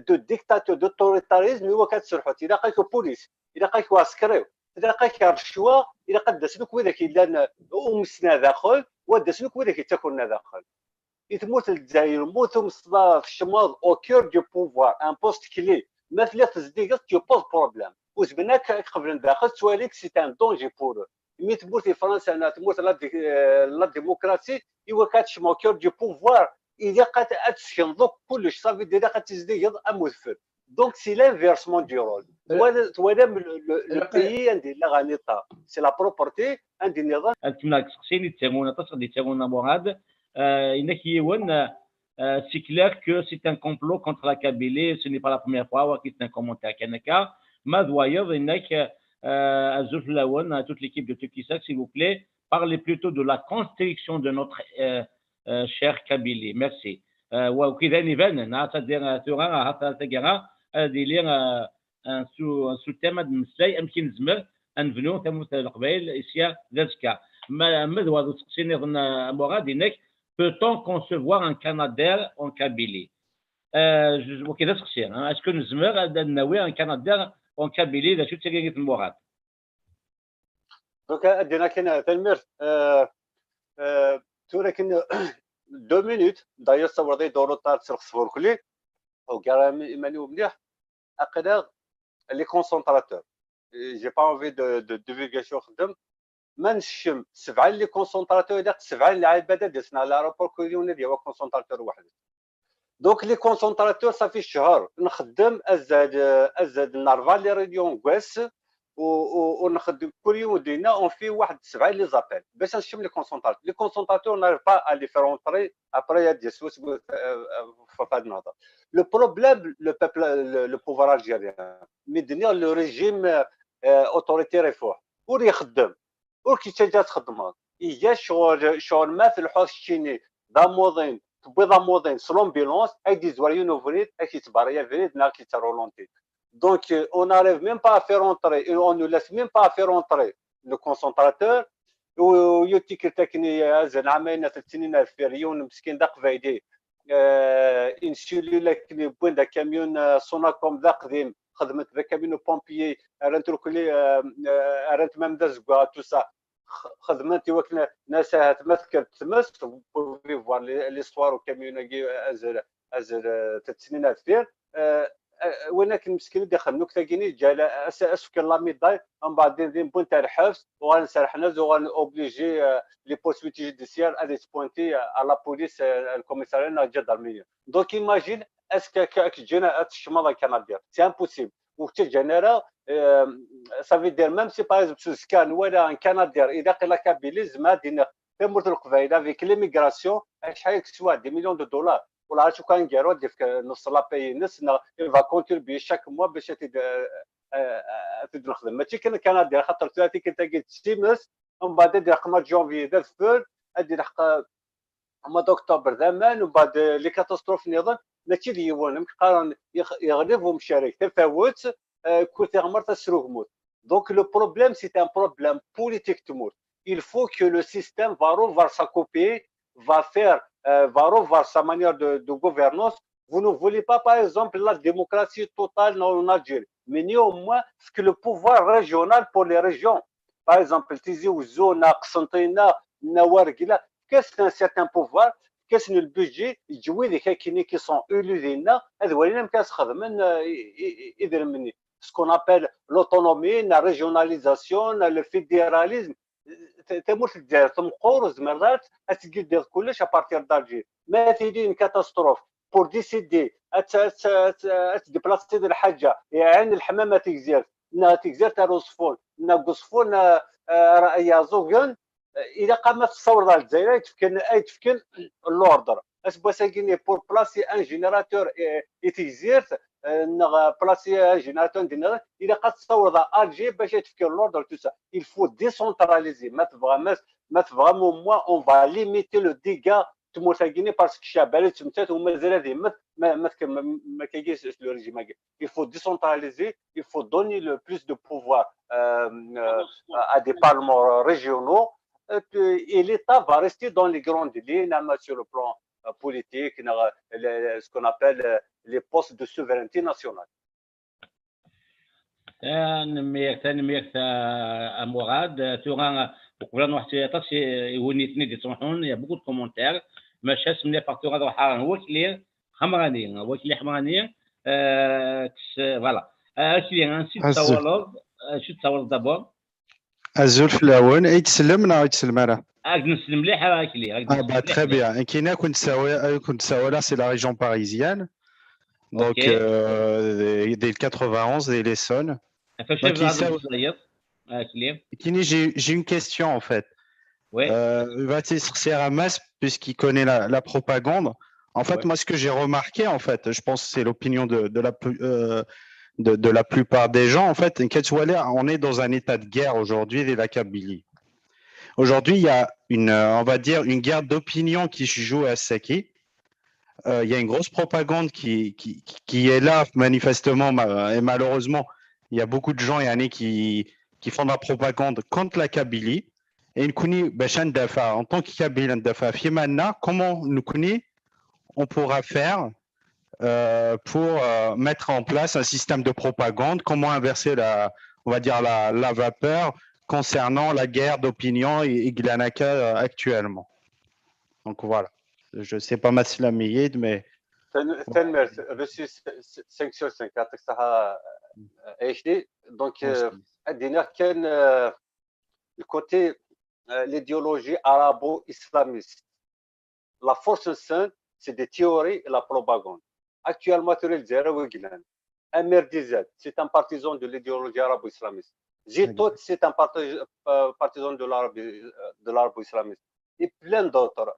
de dictature, d'autoritarisme, iwakken ad tserḥuḍ. Ilaq-ak upulis, ilaq-ak uɛsekriw, ilaq-ak rrecwa, ilaq ad d-asen akk widak yellan umsen ar daxel, u ad d-asen akk widak yettakren ar daxel. I tmurt n Lezzayer, mu tumseḍ ara tkecmeḍ au cœur du pouvoir, un poste clé, ma telliḍ tezdigeḍ, tu poses problème. Ur zmiren ad k-qeblen daxel, ttwalin-k c'est un danger pour eux. Mi tmurt i Fransa neɣ tmurt la di- euh, la démocratie, iwakken ad tkecmeḍ au cœur du pouvoir, ilaq ad ad teskenḍeḍ kullec, ça veut dire ilaq ad tezdigeḍ am udfel. Donc c'est l'inversement du rôle. Twalam le pays anda yella ɣer État, c'est la propreté, anda nniḍen. Ad kemmleɣ deg iseqsiyen i d-ttaruɣ aṭas, ad d-ttaruɣ Murad. Yenna-k yiwen, c'est clair que c'est un complot contre la Kabylie, ce n'est pas la première fois, wagi c'est un commentaire kan akka. Ma d wayeḍ, yenna-k, azul fell-awen, à toute l'équipe de Tukisak, s'il vous plaît, parlez plutôt de la construction de notre chère Kabylie. Merci. Wa d ayen ibanen, c'est-à-dire, tura ahat ar taggara ad yili un sous-thème, ad nemmeslay amek i nezmer ad nebnu tamurt n Leqbayel sya d azekka. Ma d wayeḍ, aseqsi nniḍen, Murad, yenna-k, peut-on concevoir un Canadair en Kabylie? Wagi d aseqsi, est-ce que nezmer ad nawi un Canadair en Kabylie? D acu d tagi n Murad? Donc, ad d-iniɣ kan, tanemmirt. Tura kan deux minutes, d'ailleurs, ssawḍeɣ-d en retard s lxesfur kulli, ugareɣ iman-iw mliḥ. Aql-aɣ les concentrateurs. J'ai pas envie de, de divulgation xeddem. Ma nsekcem sebɛa les concentrateurs, ilaq sebɛa lɛibad ad d-asen ɣer l'aéroport, kul yiwen ad yawi concentrateur weḥd-s. Donc les concentrateurs, ça fait ccher nxeddem azal, azal n rebɛa les réunions deg wass, u, u, u nxeddem kul yiwen dinna, on fait waḥed sebɛa les appels bac ad nsekcem les concentrateurs. Les concentrateurs, on n'arrive pas à les faire entrer, après ad d-yas wass, euh, euh, fad nehder. Le problème, le peuple, le, le pouvoir algérien, mi d-nniɣ le régime, euh, autoritaire ifuḥ, ur ixeddem. Ur k-yettaǧǧa ad txedmeḍ. Iga ccɣel, ccɣel ma telḥuḍ keččini d amuḍin, tewwiḍ amuḍin s l'ambulance, ad k-d-yezwar yiwen ubrid, ad k-yettberri abrid neɣ ad k-yettrulunti. Donc, euh, on n'arrive même pas à faire entrer, on ne laisse même pas à faire entrer le concentrateur. U, u tikkelt akken, azal n ɛamayen, tlata snin ar deffir, yiwen meskin d aqbayli, euh, une cellule akken wwin-d akamyun, euh, Sonacom d aqdim, xedmen-t d akamyun n pompier, rran-t irkelli, euh, euh, rran-t même d azeggaɣ, tout ça. X-, xedmen-t iwakken, nnan-as ahat ma tekker-d tmes, vous pouvez voir les, l'histoire n ukamyun-agi, euh, azal, azal, euh, tlata snin ar deffir. Euh, euh, win akken meskin i d-ixedmen akk tagini, ǧǧa la-, as-, as-fken la médaille, mbeɛd din, din wwin-t ar lḥebs, uɣalen serḥen-as, uɣalen obligés, euh, les poursuites judiciaires ad yettpointi, euh, à la police, euh, le commissariat neɣ la gendarmerie. Donc imagine, est-ce que ak-, ak-ǧǧan ad tkecmeḍ un Canadair? C'est impossible. Ur k-ttaǧǧan ara, euh, ça veut dire, même si par exemple s uzekka nwala un Canadair ilaq i la Kabylie, zemreɣ ad d-iniɣ tamurt n Leqbayel avec l'immigration, acḥal i yeswa, des millions de dollars. Ur nɛerf acu kan, aneggaru ad d-yefk nefs la paye-ines, neɣ il va contribuer chaque mois bac ad t-id, euh, euh, ad t-id-nexdem. Mačči kan Canadair, xaṭer tura tikkelt-agi d times, mbeɛd ad d-ilḥeq mois de janvier d adfel, ad d-ilḥeq, euh, mois d'octobre d aman, mbeɛd, euh, les catastrophes nniḍen, mačči d yiwen, amek qqaren, yeɣ-, yeɣleb umcarak, tafawet, euh, kul tiɣmert tesrugmut. Donc le problème, c'est un problème politique n tmurt. Il faut que le système va revoir sa copie, va faire, euh, va revoir sa manière de, de gouvernance. Vous ne voulez pas, par exemple, la démocratie totale en Algérie. Mais néanmoins, que le pouvoir régional pour les régions, par exemple, Tizi Ouzou, neɣ Qsenṭina, neɣ Wargla, fk-asen un certain pouvoir, fk-asen le budget, yeǧǧ widak akkenni qui sont élus dinna, ad walin amek ad sxedmen, euh, i, i, i, idrimen-nni. Ce qu'on appelle l'autonomie, la régionalisation, le fédéralisme. Ta-, tamurt n Lezzayer temqur, ur tzemreḍ ara ad tgiddiḍ kullec à partir d'Alger. Ma tili une catastrophe, pour décider ad t-, ad t-, ad t-, ad tdéplaciḍ lḥaǧa, Ɛin Lḥmam ar Tegzirt, neɣ Tegzirt ar Uẓeffun, neɣ deg Uẓeffun, euh, euh, ar Iɛeẓẓugen, ilaq-am ad tessawḍeḍ ɣer Lezzayer, ay d-fken, ay d-fken l'ordre. Aseggas-agi-nni, pour placer un générateur, euh, i Tegzirt, euh, neɣ placer un générateur anda nniḍen, ilaq ad tessawḍeḍ ɣer Alger bac ad d-tefkeḍ l'ordre, tout ça. Il faut décentraliser. Ma tebɣam ad, ma tebɣam, au moins on va limiter le dégât tmurt-agi-nni, parce que Chebali d tmettat u mazal ad yemmet ma, ma tkemmel, ma kagi s le régime-agi. Il faut décentraliser, il faut donner le plus de pouvoir euh, euh, à des parlements régionaux. Et, puis, et l'État va rester dans les grandes lignes, même sur le plan euh, politique, ce qu'on appelle euh, les postes de souveraineté nationale. Tanemmirt, tanemmirt a Murad. Tura, uqbel ad nruḥ tura aṭas i win i ten-id-ittruḥun, il y a beaucoup de commentaires. Maca smenyafeɣ tura ad ruḥeɣ ar wakli Ḥamrani, wakli Ḥamrani. Voilà. Akli, ansi d-tsawaleḍ? Acu d-tsawaleḍ d'abord? Azul fell-awen. Ay tsellem neɣ ay tsellem ara? Ad k-nsel mliḥ ara akli. Ah bah très bien. Nekkini ad kent-ssawaleɣ, ad kent-ssawaleɣ, c'est la région parisienne. Donc, euh, dès, dès le quatre-vingt-onze, dès l'Essonne. Nekkini, j'ai une question en fait. Oui. Euh, va essayer de puisqu'il connaît la, la propagande. En fait, ouais. Moi, ce que j'ai remarqué, en fait, je pense que c'est l'opinion de, de, la, euh, de, de la plupart des gens, en fait, on est dans un état de guerre aujourd'hui, la Kabylie. Aujourd'hui, il y a une, euh, on va dire, une guerre d'opinion qui se joue à Saki. Euh, il y a une grosse propagande qui, qui, qui est là, manifestement, et malheureusement, il y a beaucoup de gens, Yannick, qui, qui font de la propagande contre la Kabylie. Et nous, en tant que Kabyle, comment nous, on pourra faire euh, pour euh, mettre en place un système de propagande, comment inverser la, on va dire la, la vapeur concernant la guerre d'opinion et, et Glanaka euh, actuellement. Donc voilà. Je ne sais pas ma slamiyid, mais. Tanemmirt, reçu cinq sur cinq, يعطيك الصحة. Donc, euh, ad d-iniɣ kan le côté, euh, l'idéologie arabo-islamiste. La force sainte, c'est des théories et la propagande. Actuellement, tu le dirais, Wiglan. M R D Z, c'est un partisan de l'idéologie arabo-islamiste. Zitot, c'est un euh, partisan de l'arabo-islamiste. Et plein d'autres.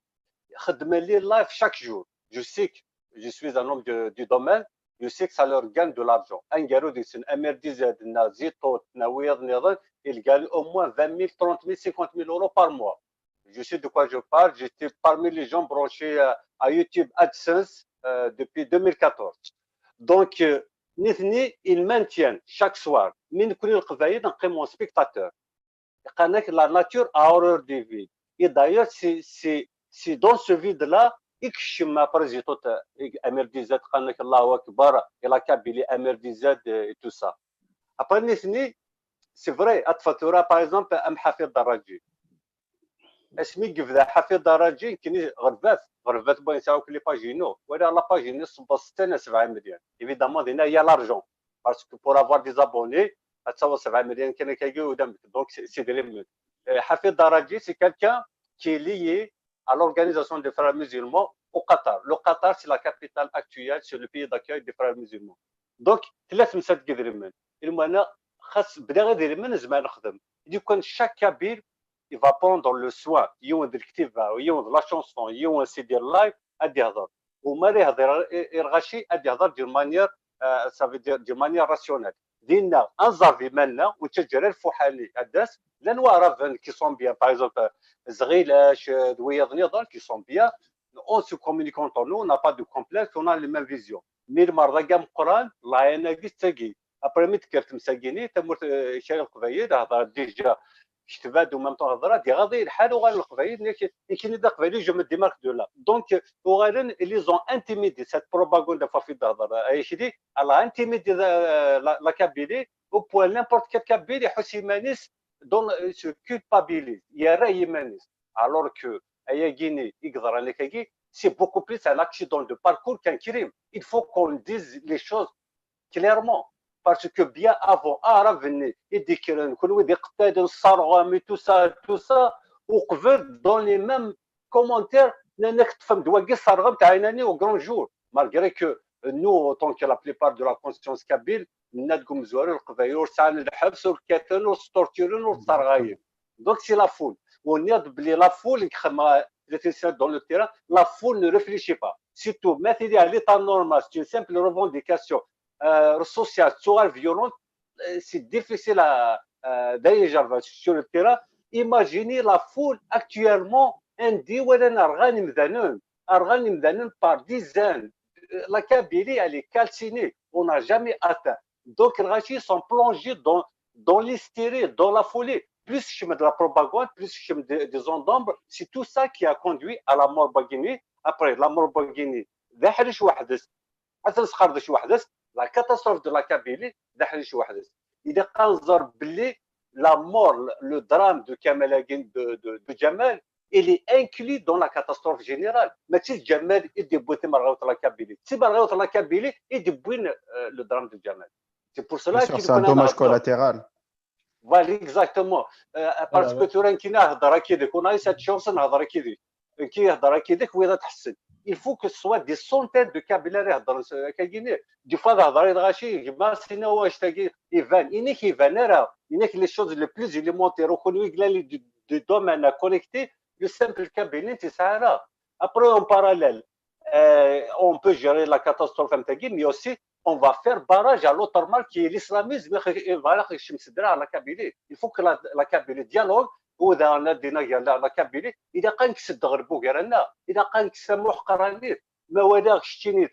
Je live chaque jour. Je sais que je suis un homme de, du domaine. Je sais que ça leur gagne de l'argent. Aneggaru deg-sen, M R D Z, na Zitot, na wiyaḍ niḍen, ils gagnent au moins vingt mille, trente mille, cinquante mille euros par mois. Je sais de quoi je parle. J'étais parmi les gens branchés à, à YouTube AdSense euh, depuis deux mille quatorze. Donc, euh, nitni, ils maintiennent chaque soir. Mais nous, les Qbayel, on est spectateur. La nature a horreur du vide. Et d'ailleurs, c'est dans ce vide-là, ikcem après Zitot, M R D Z, Allahu Akbar, et la Kabylie, M R D Z et tout ça. Après, c'est vrai, ad tafeḍ tura, par exemple, am Hafid Daraji. Asmi yebda Hafid Daraji, nekkini ɣerbat, ɣerbat, bon, yesɛa akk les pages-inu. Wala la page-inu, sebbeḍ settin à sebɛa millions. Évidemment, dinna, il y a l'argent. Parce que pour avoir des abonnés, ad taweḍ sebɛa millions kan akkagi, donc c'est des limites. Hafid Daraji, c'est quelqu'un qui est lié à l'organisation des frères musulmans au Qatar. Le Qatar, c'est la capitale actuelle, c'est le pays d'accueil des frères musulmans. Donc, tella temsalt deg idrimen. Ilmana, xas bdiɣ idrimen, nezmer nexdem. Di kan chaque Kabyle, il va prendre le soin, yiwen d lektiba, yiwen d la chanson, yiwen c'est-à-dire live, ad yehder. U ma ara yehder irɣaci, ad yehder d'une manière, euh, ça veut dire d'une manière rationnelle. Dinna, anẓar d iman-nneɣ, ur nettaǧǧa ara lfuḥani ad d-tas, llan waɛraben qui sont bien, par exemple, Zɣilac, d wiyaḍ niḍen qui sont bien, on se communique entre nous, on n'a pas de complexe, on a les mêmes visions. Mi lmerḍ-agi ameqqran, layan-agi d tagi. Après mi d-tekker temsalt-agi, tamurt, kra n Leqbayel, hḍer déjà, ketba-d, en même temps hḍer-d, iɣaḍ-iyi lḥal, uɣalen Leqbayel, nekkini d Aqbayli, je me démarque de là. Donc, uɣalen, ils les ont intimidés, cette propagande, ɣef i d-hḍer, ayekdi, elle a intimidé la, la, la Kabylie, au point n'importe quel Kabyle iḥuss iman-is, donc, se culpabilise, yerra iman-is. Alors que ayagi-nni i yeḍran akkagi, c'est beaucoup plus un accident de parcours qu'un crime. Il faut qu'on dise les choses clairement. Parce que bien avant, aɛrab-nni i d-ikkren, kunwi d iqettalen, sserɣem et tout ça, tout ça, uqbel dans les mêmes commentaires, nnan-ak ṭṭfem-d wagi, sserɣem-t, ɛinani au grand jour. Malgré que nous, autant que la plupart de la conscience kabyle, nenna-d deg umezwaru, Leqbayel ur sɛan lḥebs, ur kkaten, ur sṭurṭuren, ur sserɣayen. Donc, c'est la foule. On est la foule, dans le terrain, la foule ne réfléchit pas. Surtout, mais il y a l'état normal, c'est une simple revendication euh, sociale, soit violente, euh, c'est difficile à, euh, d'aller sur le terrain. Imaginez la foule actuellement, anda i walan rɣan imdanen, rɣan imdanen par dizaines. La Kabylie, elle est calcinée. On n'a jamais atteint. Donc, les gens sont plongés dans, dans l'hystérie, dans la folie. Plus je mets de la propagande, plus je mets des, des ondes d'ombre, c'est tout ça qui a conduit à la mort Baguini. Après, la mort Baguini, d aḥric weḥd-s, ad nesxerdec weḥd-s, la catastrophe de la Kabylie, d aḥric weḥd-s. Ilaq ad nẓer belli la mort, le drame de Kamal Agin, de, de, de Jamal, il est inclus dans la catastrophe générale. Mačči d Jamal i d-yewwin timerɣiwt n la Kabylie. D timerɣiwt n la Kabylie i d-yewwin, euh, le drame de Jamal. C'est pour cela C'est un dommage collatéral. Voilà, exactement. Euh, parce que tura nekkini ad hedreɣ yid-k, ur nesɛi cette chance ad nehder yid-k. Nekkini ad hedreɣ yid-k, wiyaḍ ad ḥessen. Il faut que ce soit des centaines de Kabyles i hedren s-, akkagini. Des fois, ad hedreɣ i lɣaci, gma, sina wac tagi, iban. Inek iban ara. Inek les choses les plus élémentaires. Ur kunwi gla les deux, deux domaines à connecter, le simple Kabylie, c'est ça. Après, en parallèle, euh, on peut gérer la catastrophe, mais aussi, on va faire barrage à l'autre mal qui est l'islamisme. Voilà, la Kabylie. Il faut que la, la Kabylie dialogue, ou dans la, la Kabylie, il a quand même que c'est de Gharbou Garana, il a quand même que c'est Mouhkarani, mais voilà, je tiens,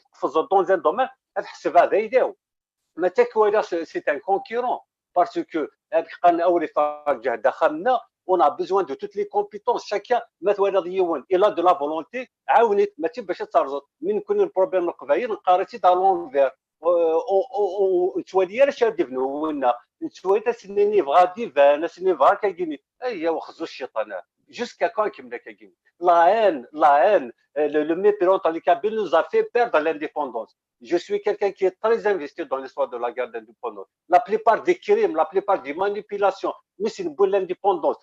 dans un domaine, c'est un concurrent. Parce que, on a besoin de toutes les compétences. Chacun, il a de la volonté, mais tu peux pas. Mais nous, le problème, le problème, à l'envers. Nettwali ara acu ara d-ibnu winna, nettwali ass-nni yebɣa ad d-iban, ass-nni yebɣa ad k-id-yini, ay, yaw, xzu cciṭan. Jusqu'à quand kemmel akka gini? La haine, la haine, euh, le, le mépris entre les Kabyles nous a fait perdre l'indépendance. Je suis quelqu'un qui est très investi dans l'histoire de la guerre d'indépendance. La plupart des crimes, la plupart des manipulations, mais c'est une bonne indépendance.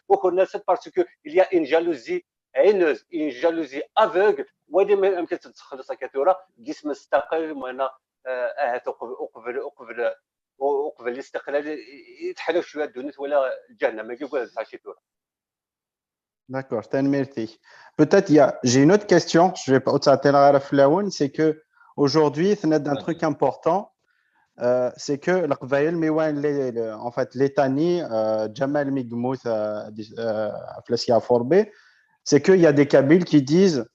Parce qu'il y a une jalousie haineuse, une jalousie aveugle. وهذه ما يمكن تتخلص هكا ثورة، جسم مستقل، وانا، آه، اهت اقبل اقبل اقبل اقبل الاستقلال، يتحلو شويه الدنيا ولا جهنم، ما يقول هذا شي ثورة. D'accord, tanemmirt-ik. Peut-être il y a, j'ai une autre question, je vais pas, c'est que aujourd'hui, c'est un truc important, euh, c'est que le, le, en fait, Litani, euh, Jamal Migmout, euh, euh, Flesia Forbé, c'est qu'il y a des Kabyles qui disent,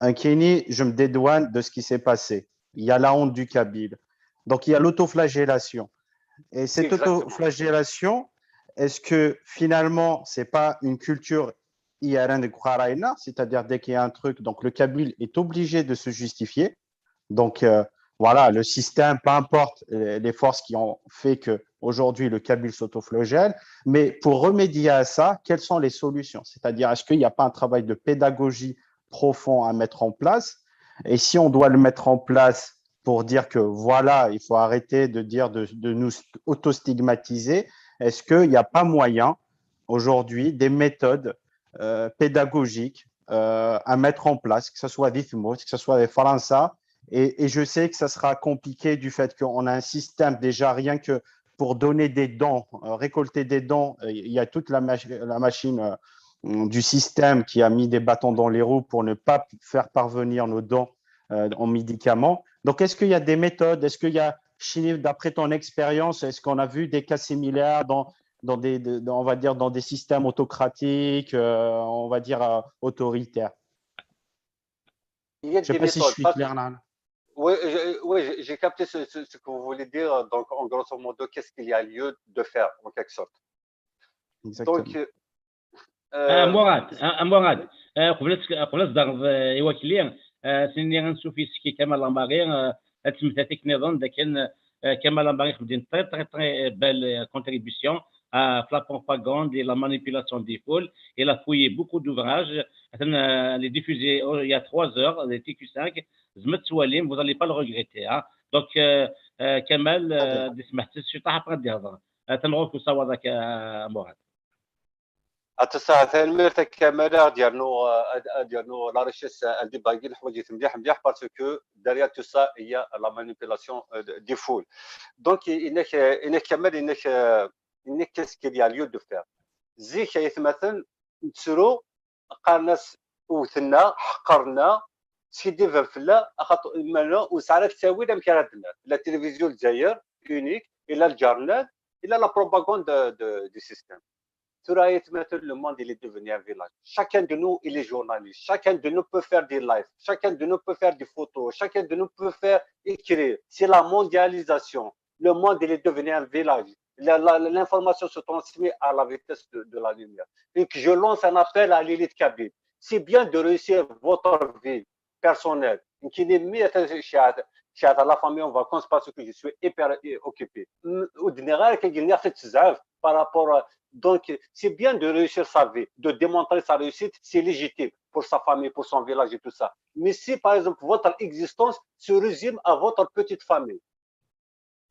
un Kini, je me dédouane de ce qui s'est passé. Il y a la honte du Kabyle. Donc, il y a l'autoflagellation. Et cette autoflagellation, est-ce que finalement, c'est pas une culture I R N de Kharaïna, c'est-à-dire dès qu'il y a un truc, donc le Kabyle est obligé de se justifier. Donc, euh, voilà, le système, peu importe les forces qui ont fait que aujourd'hui le Kabyle s'autoflagelle, mais pour remédier à ça, quelles sont les solutions? C'est-à-dire, est-ce qu'il n'y a pas un travail de pédagogie profond à mettre en place? Et si on doit le mettre en place pour dire que voilà, il faut arrêter de dire de, de nous auto-stigmatiser, est-ce qu'il n'y a pas moyen aujourd'hui des méthodes euh, pédagogiques euh, à mettre en place, que ce soit Dithmos, que ce soit les Faransa, et, et, je sais que ça sera compliqué du fait qu'on a un système déjà rien que pour donner des dons, euh, récolter des dons, euh, il y a toute la, mach la machine euh, du système qui a mis des bâtons dans les roues pour ne pas faire parvenir nos dons euh, en médicaments. Donc, est-ce qu'il y a des méthodes, est-ce qu'il y a, d'après ton expérience, est-ce qu'on a vu des cas similaires dans, dans des, de, on va dire, dans des systèmes autocratiques, euh, on va dire, euh, autoritaires? Je ne sais pas si je suis clair là. Oui, oui, j'ai capté ce, ce, ce, que vous voulez dire. Donc, en grosso modo, qu'est-ce qu'il y a lieu de faire, en quelque sorte? Exactement. Donc, آه، مراد، آه، مراد، آه، قبل قبل الضرب، آه، يواكلي، آه، سني غنشوف يسكي كمال لامباري، آه، هاد السميتات كنظن ذاك، آه، كمال لامباري خدم très très très belle contribution في la propagande et la manipulation des foules. Il a fouillé beaucoup d'ouvrages. Attends, euh, les diffusé il y a trois heures, les T Q cinq. زعما تواليم، vous allez pas le regretter, hein. Donc, euh, euh, كمال، آه، دي سمحت شي طاح بغا دي هضره. آه، تنغوك وصاوضك، آه، مراد. Atta saɛa tanemmirt a Kamal, ad yernu, ad yernu la richesse, ad ibargi leḥwayeǧ mliḥ mliḥ, parce que derrière tout ça il y a la manipulation, euh, des foules. Donc inek, inek Kamal, inek, inek qu'est-ce qu'il y a lieu de faire? Zik ay atmaten nettru, qqaren-as wten-aɣ, ḥeqren-aɣ, skiddiben fell-aɣ, axaṭer imana ur nesɛi ara ttawil amek ara d-nerr. La télévision Lezzayer unique, et la le journal, et la la propagande de, de, du système. Tura, aytmaten, le monde, il est devenu un village. Chacun de nous, il est journaliste. Chacun de nous peut faire des lives. Chacun de nous peut faire des photos. Chacun de nous peut faire écrire. C'est la mondialisation. Le monde, il est devenu un village. La- la- L'information se transmet à la vitesse de, de la lumière. Et que je lance un appel à l'élite kabyle. C'est bien de réussir votre vie personnelle. Qui n'est mieux, je suis à la famille en vacances parce que je suis hyper occupé. Ou de par rapport à, donc, c'est bien de réussir sa vie, de démontrer sa réussite, c'est légitime pour sa famille, pour son village et tout ça. Mais si, par exemple, votre existence se résume à votre petite famille,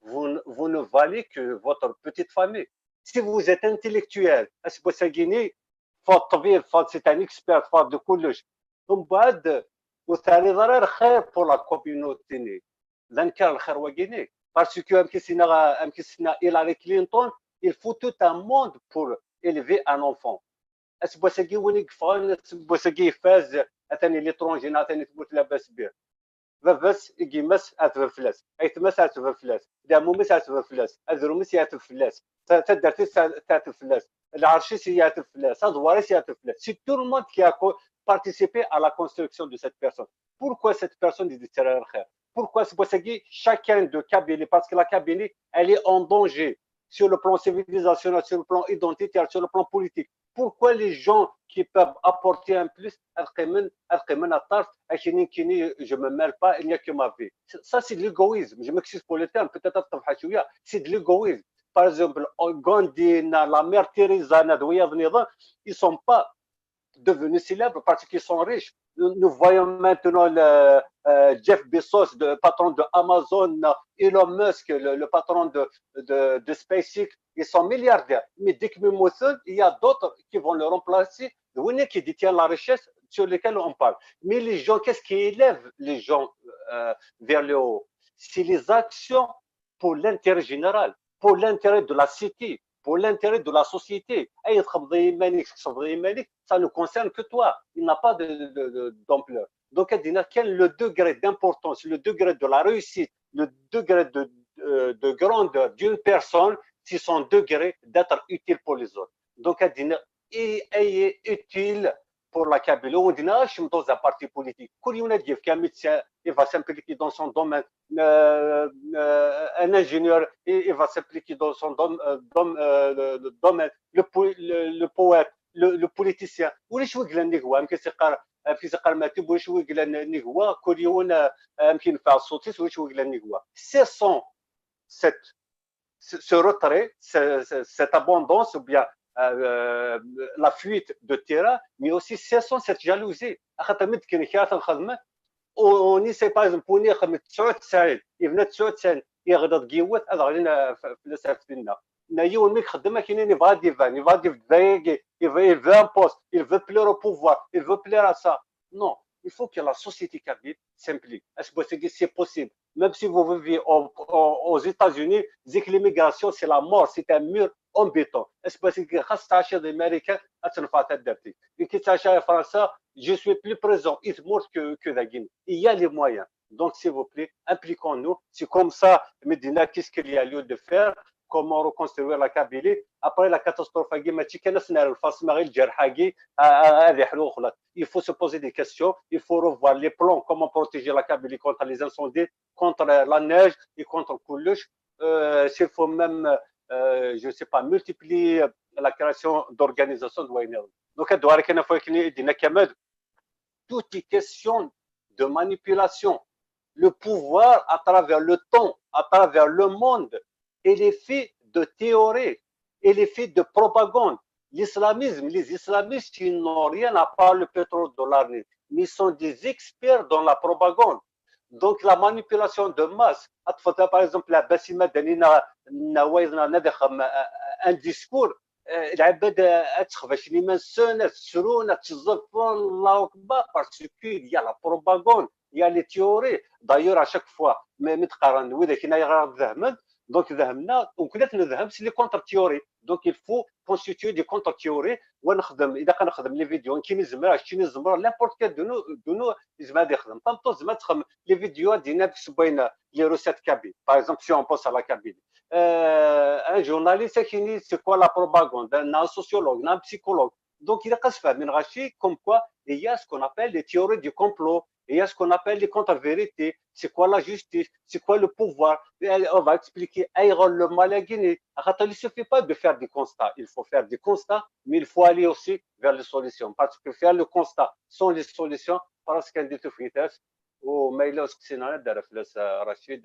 vous, vous ne valez que votre petite famille. Si vous êtes intellectuel, c'est un expert, c'est un expert, c'est de كلش. ومن بعد وثاني ضرر خير pour la communauté. لا نكر الخير وقيني. Parce que أمكسنا أمكسنا Hillary Clinton, il faut tout un monde pour élever un enfant. Aseggas-agi win i yeffɣen, aseggas-agi ifaz, atan i l'étranger, neɣ atan i tmurt labas bih. Baba-s, gima-s, ɛetben fell-as. Aytma-s, ɛetben fell-as. Ɛemmu-s, ɛetben fell-as. Adrum-is, yeɛteb fell-as. Taddart-is, teɛteb fell-as. Lɛerc-is, yeɛteb fell-as. Aḍewwar-is, yeɛteb fell-as. C'est tout le monde qui a participé à la construction de cette personne. Pourquoi cette personne est de tirer le khair? Pourquoi c'est pour ça que chacun de Kabylie, parce que la Kabylie, elle est en danger sur le plan civilisationnel, sur le plan identitaire, sur le plan politique. Pourquoi les gens qui peuvent apporter un plus, ad qqimen, ad qqimen à tard, je me mêle pas, il n'y a que ma vie. Ça, c'est de l'égoïsme. Je m'excuse pour le terme, peut-être, c'est de l'égoïsme. Par exemple, Gandhi, la mère Teresa, ils ne sont pas devenus célèbres parce qu'ils sont riches. Nous, nous voyons maintenant le, euh, Jeff Bezos, le patron de Amazon, Elon Musk, le, le patron de, de, de SpaceX, ils sont milliardaires. Mais dès que il y a d'autres qui vont le remplacer, qui détient la richesse sur laquelle on parle. Mais les gens, qu'est-ce qui élève les gens, euh, vers le haut? C'est les actions pour l'intérêt général, pour l'intérêt de la cité, pour l'intérêt de la société. Ça ne concerne que toi. Il n'a pas de, de, de, d'ampleur. Donc, quel est le degré d'importance, le degré de la réussite, le degré de, euh, de grandeur d'une personne, c'est son degré d'être utile pour les autres. Donc, elle est utile pour la Kabylie. On dit, ah, je suis dans un parti politique. كل يوم يجي un médecin, il va s'impliquer dans son domaine. Euh, euh, un ingénieur, il, il va s'impliquer dans son dom, euh, dom, euh, le, le domaine. Le, le, le poète, le, le politicien. ولاش وقلن نقوى أم كيسقر أم كيسقر ماتب ولاش وقلن نقوى كل يوم أم كينفع الصوتيس ولاش وقلن نقوى. C'est son, cette, ce retrait, cette abondance ou bien euh, la fuite de terrain, mais aussi cessons cette jalousie. On essaie, par exemple, on est comme تسعة وتسعين, il venait de تسعة وتسعين, il غدد قيوت, هذا غادي في الأسف فينا. نايو ميك خدمة كاينين يبغى ديفان, يبغى ديفان, il veut un poste, il veut plaire au pouvoir, il veut plaire à ça. Non, il faut que la société kabyle s'implique. C'est possible. Même si vous vivez aux, aux, aux États-Unis, c'est que l'immigration, c'est la mort, c'est un mur en béton. C'est possible que les Américains, et que ça, je suis plus présent, il meurt que, que la Guinée. Il y a les moyens. Donc, s'il vous plaît, impliquons-nous. C'est comme ça, Medina, qu'est-ce qu'il y a lieu de faire? Comment reconstruire la Kabylie après la catastrophe? Il faut se poser des questions, il faut revoir les plans, comment protéger la Kabylie contre les incendies, contre la neige et contre le couloche. Euh, s'il faut même, euh, je ne sais pas, multiplier la création d'organisations de. Donc, tout est question de manipulation. Le pouvoir, à travers le temps, à travers le monde, il est fait de théories, il est fait de propagande. L'islamisme, les islamistes, ils n'ont rien à part le pétrole de l'armée, mais ils sont des experts dans la propagande. Donc, la manipulation de masse, par exemple, la Bassima Danina, un discours, العباد تخفش لي من سنة سرونة تزفون الله أكبر parce qu'il y a la propagande, il y a les théories. D'ailleurs, à chaque fois, même تقارن وإذا كنا يغرب ذهمن, donc ذهمنا وكنا نذهم c'est les contre-théories. Donc, il faut constituer des contre-théories ونخدم, إذا كنخدم les vidéos, كي نزمر, كي نزمر, n'importe quel de nous, de nous, يزمر يخدم. Tant que زعما تخدم les vidéos دينا بس بين les recettes kabyles. Par exemple, si on pense à la Kabylie. euh, un journaliste qui dit c'est quoi la propagande, un sociologue, un psychologue. Donc, il est comme quoi il y a ce qu'on appelle les théories du complot, il y a ce qu'on appelle les contre-vérités, c'est quoi la justice, c'est quoi le pouvoir. Et on va expliquer le mal à Guinée. Il ne suffit pas de faire des constats, il faut faire des constats, mais il faut aller aussi vers les solutions. Parce que faire le constat sans les solutions, parce qu'il y a des souffrites, au mail, c'est Rachid,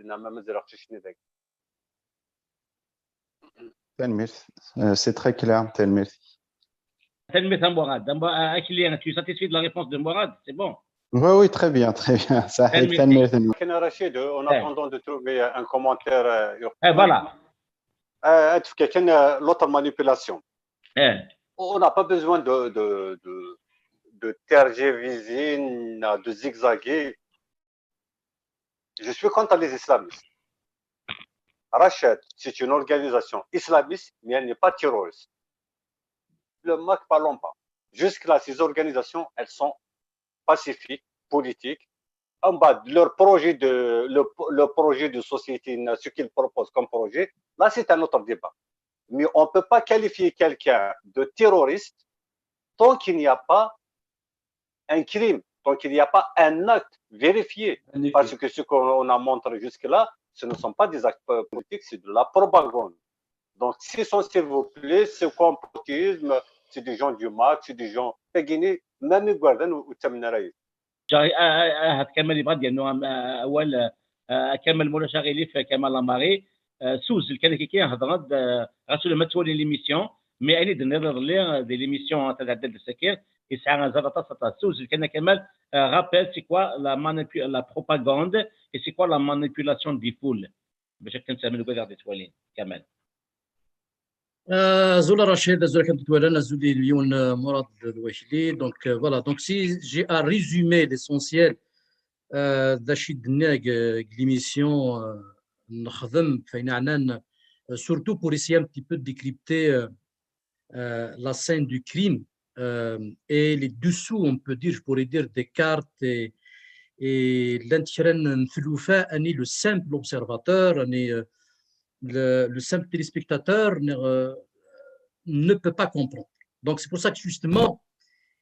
Tanemmirt. Euh, c'est très clair, tanemmirt. Tanemmirt à Mourad. Akli, tu es satisfait de la réponse de Mourad? C'est bon. Oui, oui, très bien, très bien. Ça, tanemmirt. Rachid, en attendant de trouver un commentaire. Eh, voilà. Euh, l'autre manipulation. On n'a pas besoin de, de, de, de tergiverser, de zigzaguer. Je suis contre les islamistes. Rachid, c'est une organisation islamiste, mais elle n'est pas terroriste. Le MAK, parlons pas. Jusque-là, ces organisations, elles sont pacifiques, politiques. En bas, leur projet de, le, le projet de société, ce qu'ils proposent comme projet, là, c'est un autre débat. Mais on ne peut pas qualifier quelqu'un de terroriste tant qu'il n'y a pas un crime, tant qu'il n'y a pas un acte vérifié. Parce que ce qu'on a montré jusque-là, ce ne sont pas des actes politiques, c'est de la propagande. Donc, si sont, s'il vous plaît, c'est complotisme, c'est des gens du MAK, c'est des gens. Même Guarden ou Tamenaraï. Ahat Kamal yebɣa ad yernu awal. Kamal, ma ulac aɣilif, Kamal Lamari, ssewzel kan akka, hedreɣ-d, ɣas ula ma ttwalin l'émission, mais ayen i d-tenniḍ iḍelli di l'émission tadɛedda d-sakir, yesɛa azal aṭas, aṭas. Ssewzel kan a Kamal, rappelle, c'est quoi la, la propagande et c'est quoi la manipulation des foules? Bac akken ad fhmen wid i ɣ-d-ittwalin, Kamal. Azul a Rachid, azul a wid i ɣ-d-ittwalin, azul i Lyon, Mourad Lwakli. Donc, euh, voilà, donc si j'ai à résumer l'essentiel euh, d acu i d-nniɣ deg l'émission, euh, nexdem, f ayen yeɛnan, euh, surtout pour essayer un petit peu de décrypter euh, euh, la scène du crime euh, et les dessous, on peut dire, je pourrais dire, des cartes et, et llant kra n tlufa, ani le simple observateur, ani euh, le, le simple téléspectateur ne, euh, ne peut pas comprendre. Donc c'est pour ça que justement,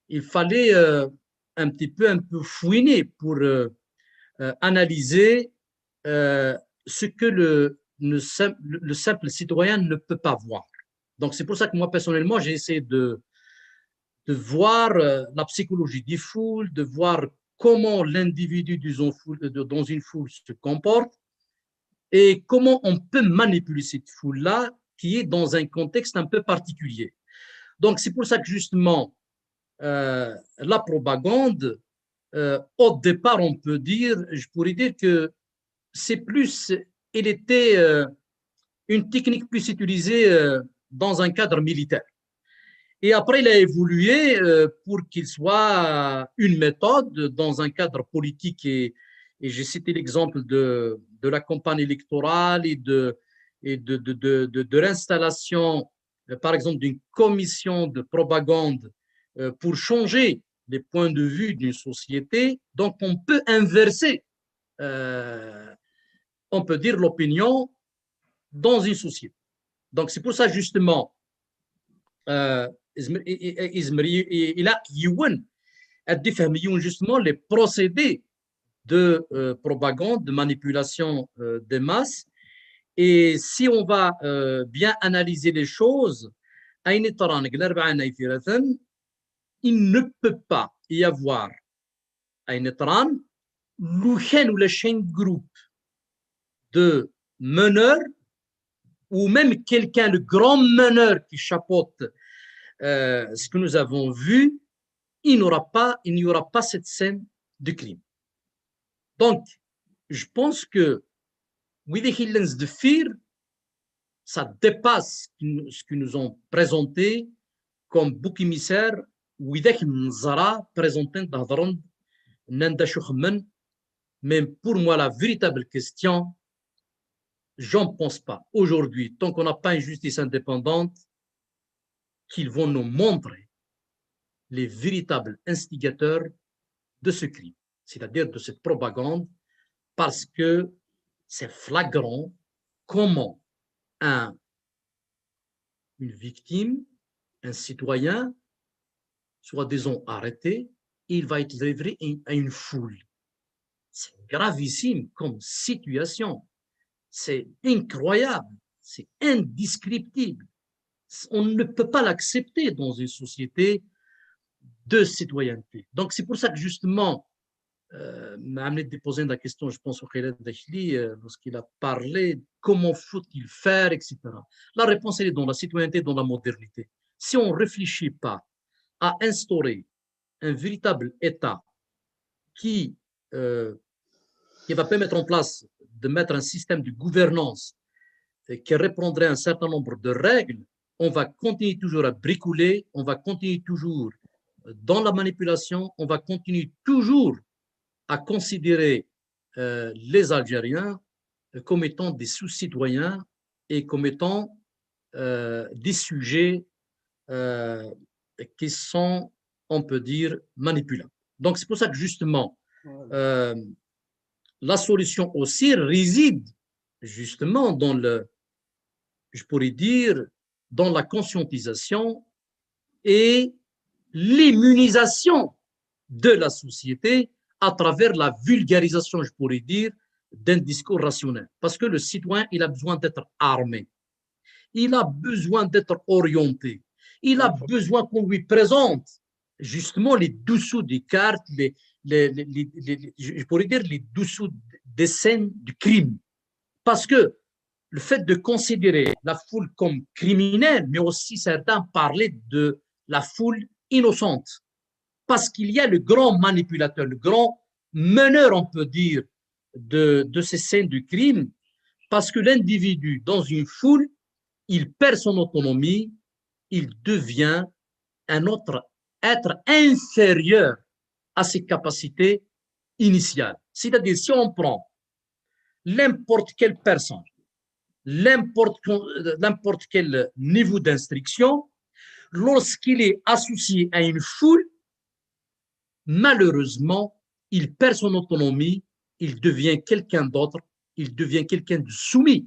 il fallait euh, un petit peu, un peu fouiner pour euh, euh, analyser euh, ce que le, le, simple, le simple citoyen ne peut pas voir. Donc c'est pour ça que moi, personnellement, j'ai essayé de, de voir euh, la psychologie des foules, de voir comment l'individu dans une foule se comporte et comment on peut manipuler cette foule-là qui est dans un contexte un peu particulier. Donc c'est pour ça que justement, euh, la propagande, euh, au départ, on peut dire, je pourrais dire que c'est plus, il était euh, une technique plus utilisée euh, dans un cadre militaire. Et après, il a évolué euh, pour qu'il soit une méthode dans un cadre politique. Et, et j'ai cité l'exemple de, de la campagne électorale et de, et de, de, de, de, de l'installation, euh, par exemple, d'une commission de propagande euh, pour changer les points de vue d'une société. Donc, on peut inverser, euh, on peut dire, l'opinion dans une société. Donc, c'est pour ça, justement, euh, il a justement les procédés de euh, propagande, de manipulation euh, des masses. Et si on va euh, bien analyser les choses, il ne peut pas y avoir lukan ou le chaîne groupe de meneurs ou même quelqu'un, le grand meneur qui chapeaute euh, ce que nous avons vu, il n'aura pas, il n'y aura pas cette scène de crime. Donc, je pense que wid i k-illan sdeffir, ça dépasse ce qu'ils nous ont présenté comme bouc émissaire, widak neẓra présenté-d, hedren-d, nnan-d acu xemmen, mais pour moi la véritable question, j'en pense pas aujourd'hui, tant qu'on n'a pas une justice indépendante, qu'ils vont nous montrer les véritables instigateurs de ce crime, c'est-à-dire de cette propagande, parce que c'est flagrant comment un, une victime, un citoyen, soi-disant arrêté, il va être livré à une foule. C'est gravissime comme situation. C'est incroyable, c'est indescriptible. On ne peut pas l'accepter dans une société de citoyenneté. Donc c'est pour ça que justement, euh, Mohamed a posé la question, je pense, au Khaled Dachli, euh, lorsqu'il a parlé comment faut-il faire, et cetera. La réponse, elle est dans la citoyenneté, dans la modernité. Si on ne réfléchit pas à instaurer un véritable État qui, euh, qui va permettre en place de mettre un système de gouvernance, euh, qui reprendrait un certain nombre de règles, on va continuer toujours à bricoler, on va continuer toujours dans la manipulation, on va continuer toujours à considérer, euh, les Algériens, euh, comme étant des sous-citoyens et comme étant, euh, des sujets, euh, qui sont, on peut dire, manipulables. Donc c'est pour ça que justement, euh, la solution aussi réside justement dans le, je pourrais dire, dans la conscientisation et l'immunisation de la société à travers la vulgarisation, je pourrais dire, d'un discours rationnel. Parce que le citoyen, il a besoin d'être armé. Il a besoin d'être orienté. Il a besoin qu'on lui présente justement les dessous des cartes, les, les, les, les, je pourrais dire les dessous des scènes du crime. Parce que le fait de considérer la foule comme criminelle, mais aussi certains parlaient de la foule innocente. Parce qu'il y a le grand manipulateur, le grand meneur, on peut dire, de, de ces scènes du crime, parce que l'individu, dans une foule, il perd son autonomie, il devient un autre être inférieur à ses capacités initiales. C'est-à-dire, si on prend n'importe quelle personne, n'importe quel niveau d'instruction, lorsqu'il est associé à une foule, malheureusement, il perd son autonomie, il devient quelqu'un d'autre, il devient quelqu'un de soumis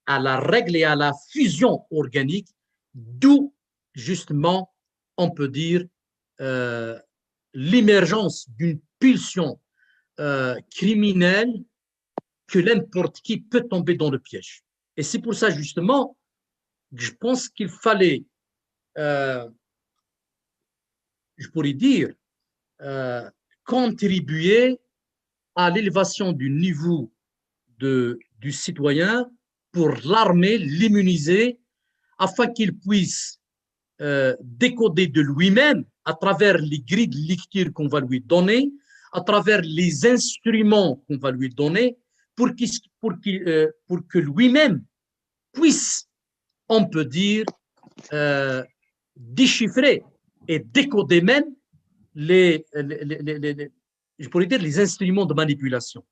à la règle et à la fusion organique, d'où justement, on peut dire, euh, l'émergence d'une pulsion, euh, criminelle que n'importe qui peut tomber dans le piège. Et c'est pour ça justement que je pense qu'il fallait, euh, je pourrais dire, euh, contribuer à l'élévation du niveau de, du citoyen pour l'armer, l'immuniser, afin qu'il puisse, euh, décoder de lui-même à travers les grilles de lecture qu'on va lui donner, à travers les instruments qu'on va lui donner, pour, qu pour, qu euh, pour que lui-même puisse, on peut dire, euh, déchiffrer et décoder même les, les, les, les, je pourrais dire, les instruments de manipulation.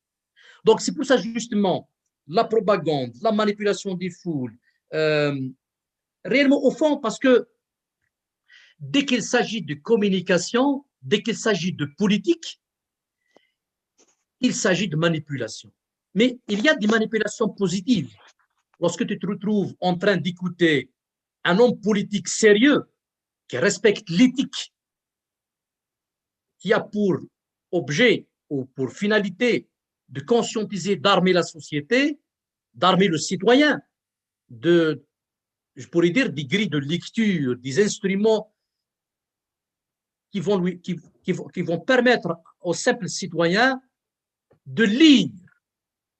Donc, c'est pour ça, justement, la propagande, la manipulation des foules, euh, réellement au fond, parce que dès qu'il s'agit de communication, dès qu'il s'agit de politique, il s'agit de manipulation. Mais il y a des manipulations positives. Lorsque tu te retrouves en train d'écouter un homme politique sérieux, qui respecte l'éthique, qui a pour objet ou pour finalité de conscientiser, d'armer la société, d'armer le citoyen, de, je pourrais dire, des grilles de lecture, des instruments qui vont, lui, qui, qui vont, qui vont permettre au simple citoyen de lire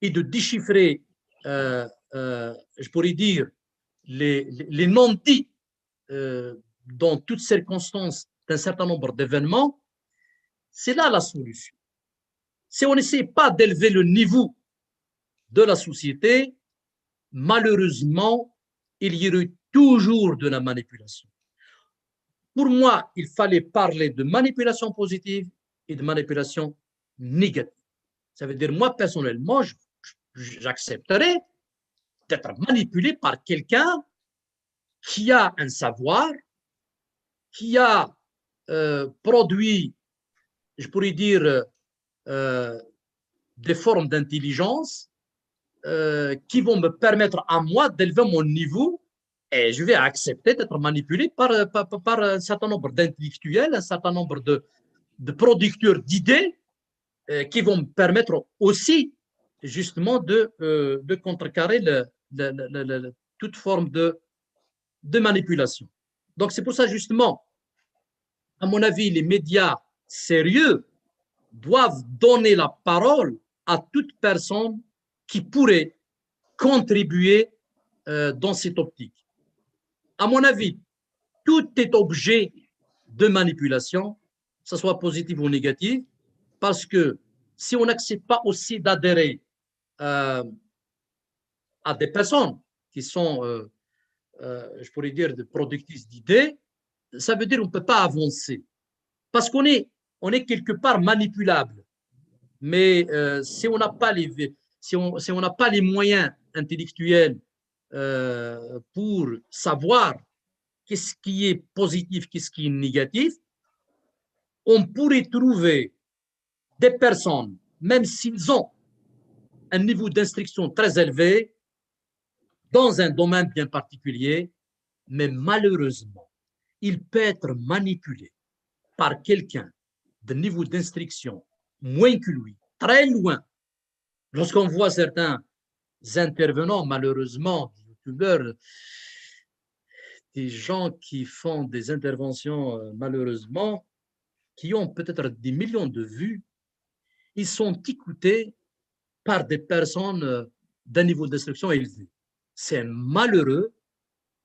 et de déchiffrer, euh, euh, je pourrais dire, les, les, les non-dits, euh, dans toutes circonstances d'un certain nombre d'événements, c'est là la solution. Si on n'essaie pas d'élever le niveau de la société, malheureusement, il y aurait toujours de la manipulation. Pour moi, il fallait parler de manipulation positive et de manipulation négative. Ça veut dire, moi, personnellement, j'accepterais d'être manipulé par quelqu'un qui a un savoir, qui a, euh, produit, je pourrais dire, euh, des formes d'intelligence, euh, qui vont me permettre à moi d'élever mon niveau et je vais accepter d'être manipulé par, par, par un certain nombre d'intellectuels, un certain nombre de, de producteurs d'idées euh, qui vont me permettre aussi justement de, euh, de contrecarrer le, le, le, toute forme de, de manipulation. Donc c'est pour ça justement, à mon avis, les médias sérieux doivent donner la parole à toute personne qui pourrait contribuer euh, dans cette optique. À mon avis, tout est objet de manipulation, que ce soit positif ou négatif, parce que si on n'accepte pas aussi d'adhérer euh, à des personnes qui sont, euh, euh, je pourrais dire, des productrices d'idées, ça veut dire qu'on ne peut pas avancer. Parce qu'on est, on est quelque part manipulable. Mais euh, si on n'a pas les, si on, si on n'a pas les moyens intellectuels euh, pour savoir qu'est-ce qui est positif, qu'est-ce qui est négatif, on pourrait trouver des personnes, même s'ils ont un niveau d'instruction très élevé, dans un domaine bien particulier, mais malheureusement, il peut être manipulé par quelqu'un de niveau d'instruction moins que lui, très loin. Lorsqu'on voit certains intervenants, malheureusement, des youtubeurs, des gens qui font des interventions, euh, malheureusement, qui ont peut-être des millions de vues, ils sont écoutés par des personnes euh, d'un niveau d'instruction élevé. C'est malheureux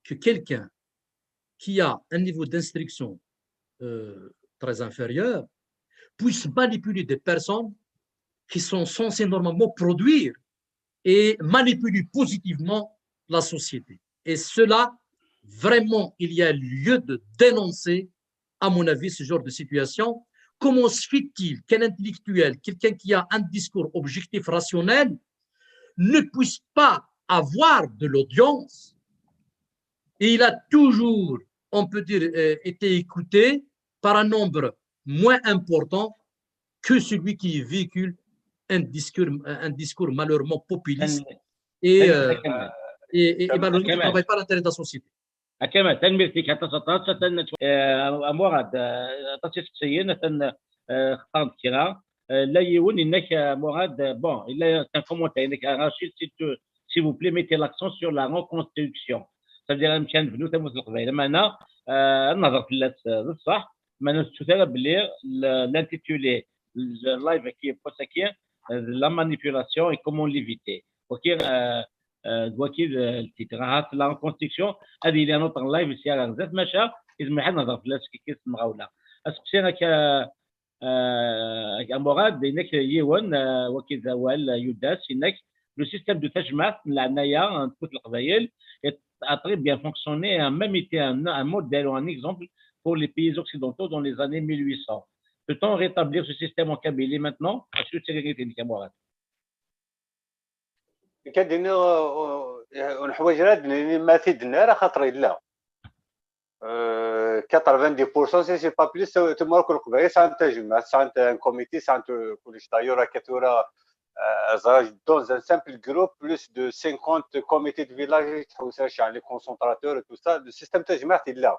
que quelqu'un qui a un niveau d'instruction euh, très inférieur puisse manipuler des personnes qui sont censées normalement produire et manipuler positivement la société. Et cela, vraiment, il y a lieu de dénoncer, à mon avis, ce genre de situation. Comment se fait-il qu'un intellectuel, quelqu'un qui a un discours objectif, rationnel, ne puisse pas avoir de l'audience? Et il a toujours, on peut dire, euh, été écouté par un nombre moins important que celui qui véhicule un discours, un discours malheureusement populiste et, euh, et, et, et malheureusement qui ne travaille pas à l'intérêt de la société. Kamal, tanemmirt-ik aṭas aṭas. Atan, eh, a Murad, eh, aṭas isteqsiyen, atan, eh, xeṭṭaren-d kra. Eh, la yiwen, yenna-k, eh, Murad, eh, bon, il a un commentaire, yenna-k, ah, Rachid, s'il te, s'il vous plaît, mettez l'accent sur la reconstruction. C'est-à-dire, amek ara nebnu tamurt n Leqbayel. Ameɛna, eh, ad nehḍer fell-as, eh, d ṣṣeḥ, ma ur nettut ara belli le, l'intitulé, le live-agi, post-agi, eh, de la manipulation et comment l'éviter. Ok, eh, eh, d waki, eh, le titre. Ahat la reconstruction, ad yili un autre live sya ɣer zdat, maca, izmer ad nehḍer fell-as kiki s temɣawla. Aseqsi akka, eh, a Murad, yenna-k yiwen, eh, waki d awal, eh, Yudas, yenna-k, le système de tajmaɛt n leɛnaya n tmurt n Leqbayel a très bien fonctionné, a même été un, un modèle ou un exemple pour les pays occidentaux dans les années mille huit cents. Peut-on rétablir ce système en Kabylie maintenant? Acu d tiririyin-inek, a Murad? Nekk ad d-iniɣ, ur, ur neḥwaǧ ara ad d-nini ma t-id-nni ara, xaṭer yella. Euh, quatre-vingt-dix pour cent, si c'est pas plus, tumar akk Leqbayel sɛan tajmaɛt, sɛan un comité, sɛan kullec. D'ailleurs, akka tura, euh, dans un simple groupe, plus de cinquante comités de village, les concentrateurs et tout ça, le système tajmaɛt yella.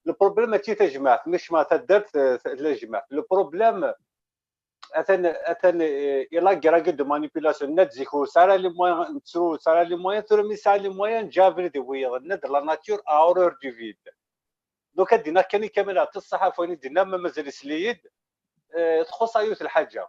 Le problème, mačči tajmaɛt, mačči ma taddart, euh, la jmaɛt. Le problème, atan, atan, eh, i la guerre de manipulation. Nna-d zik ur sɛi ara les moyens, nettru ur sɛi ara les moyens, tura mi sɛa les moyens, ǧǧa abrid i wiyaḍ. Nna-d la nature a horreur du vide. Donc, ad d-iniɣ kan i Kamal, ɛṭi ṣṣaḥa ɣef wayen i d-yenna, ma mazal isli-yi-d, eh, txuṣṣ yiwet lḥaǧa.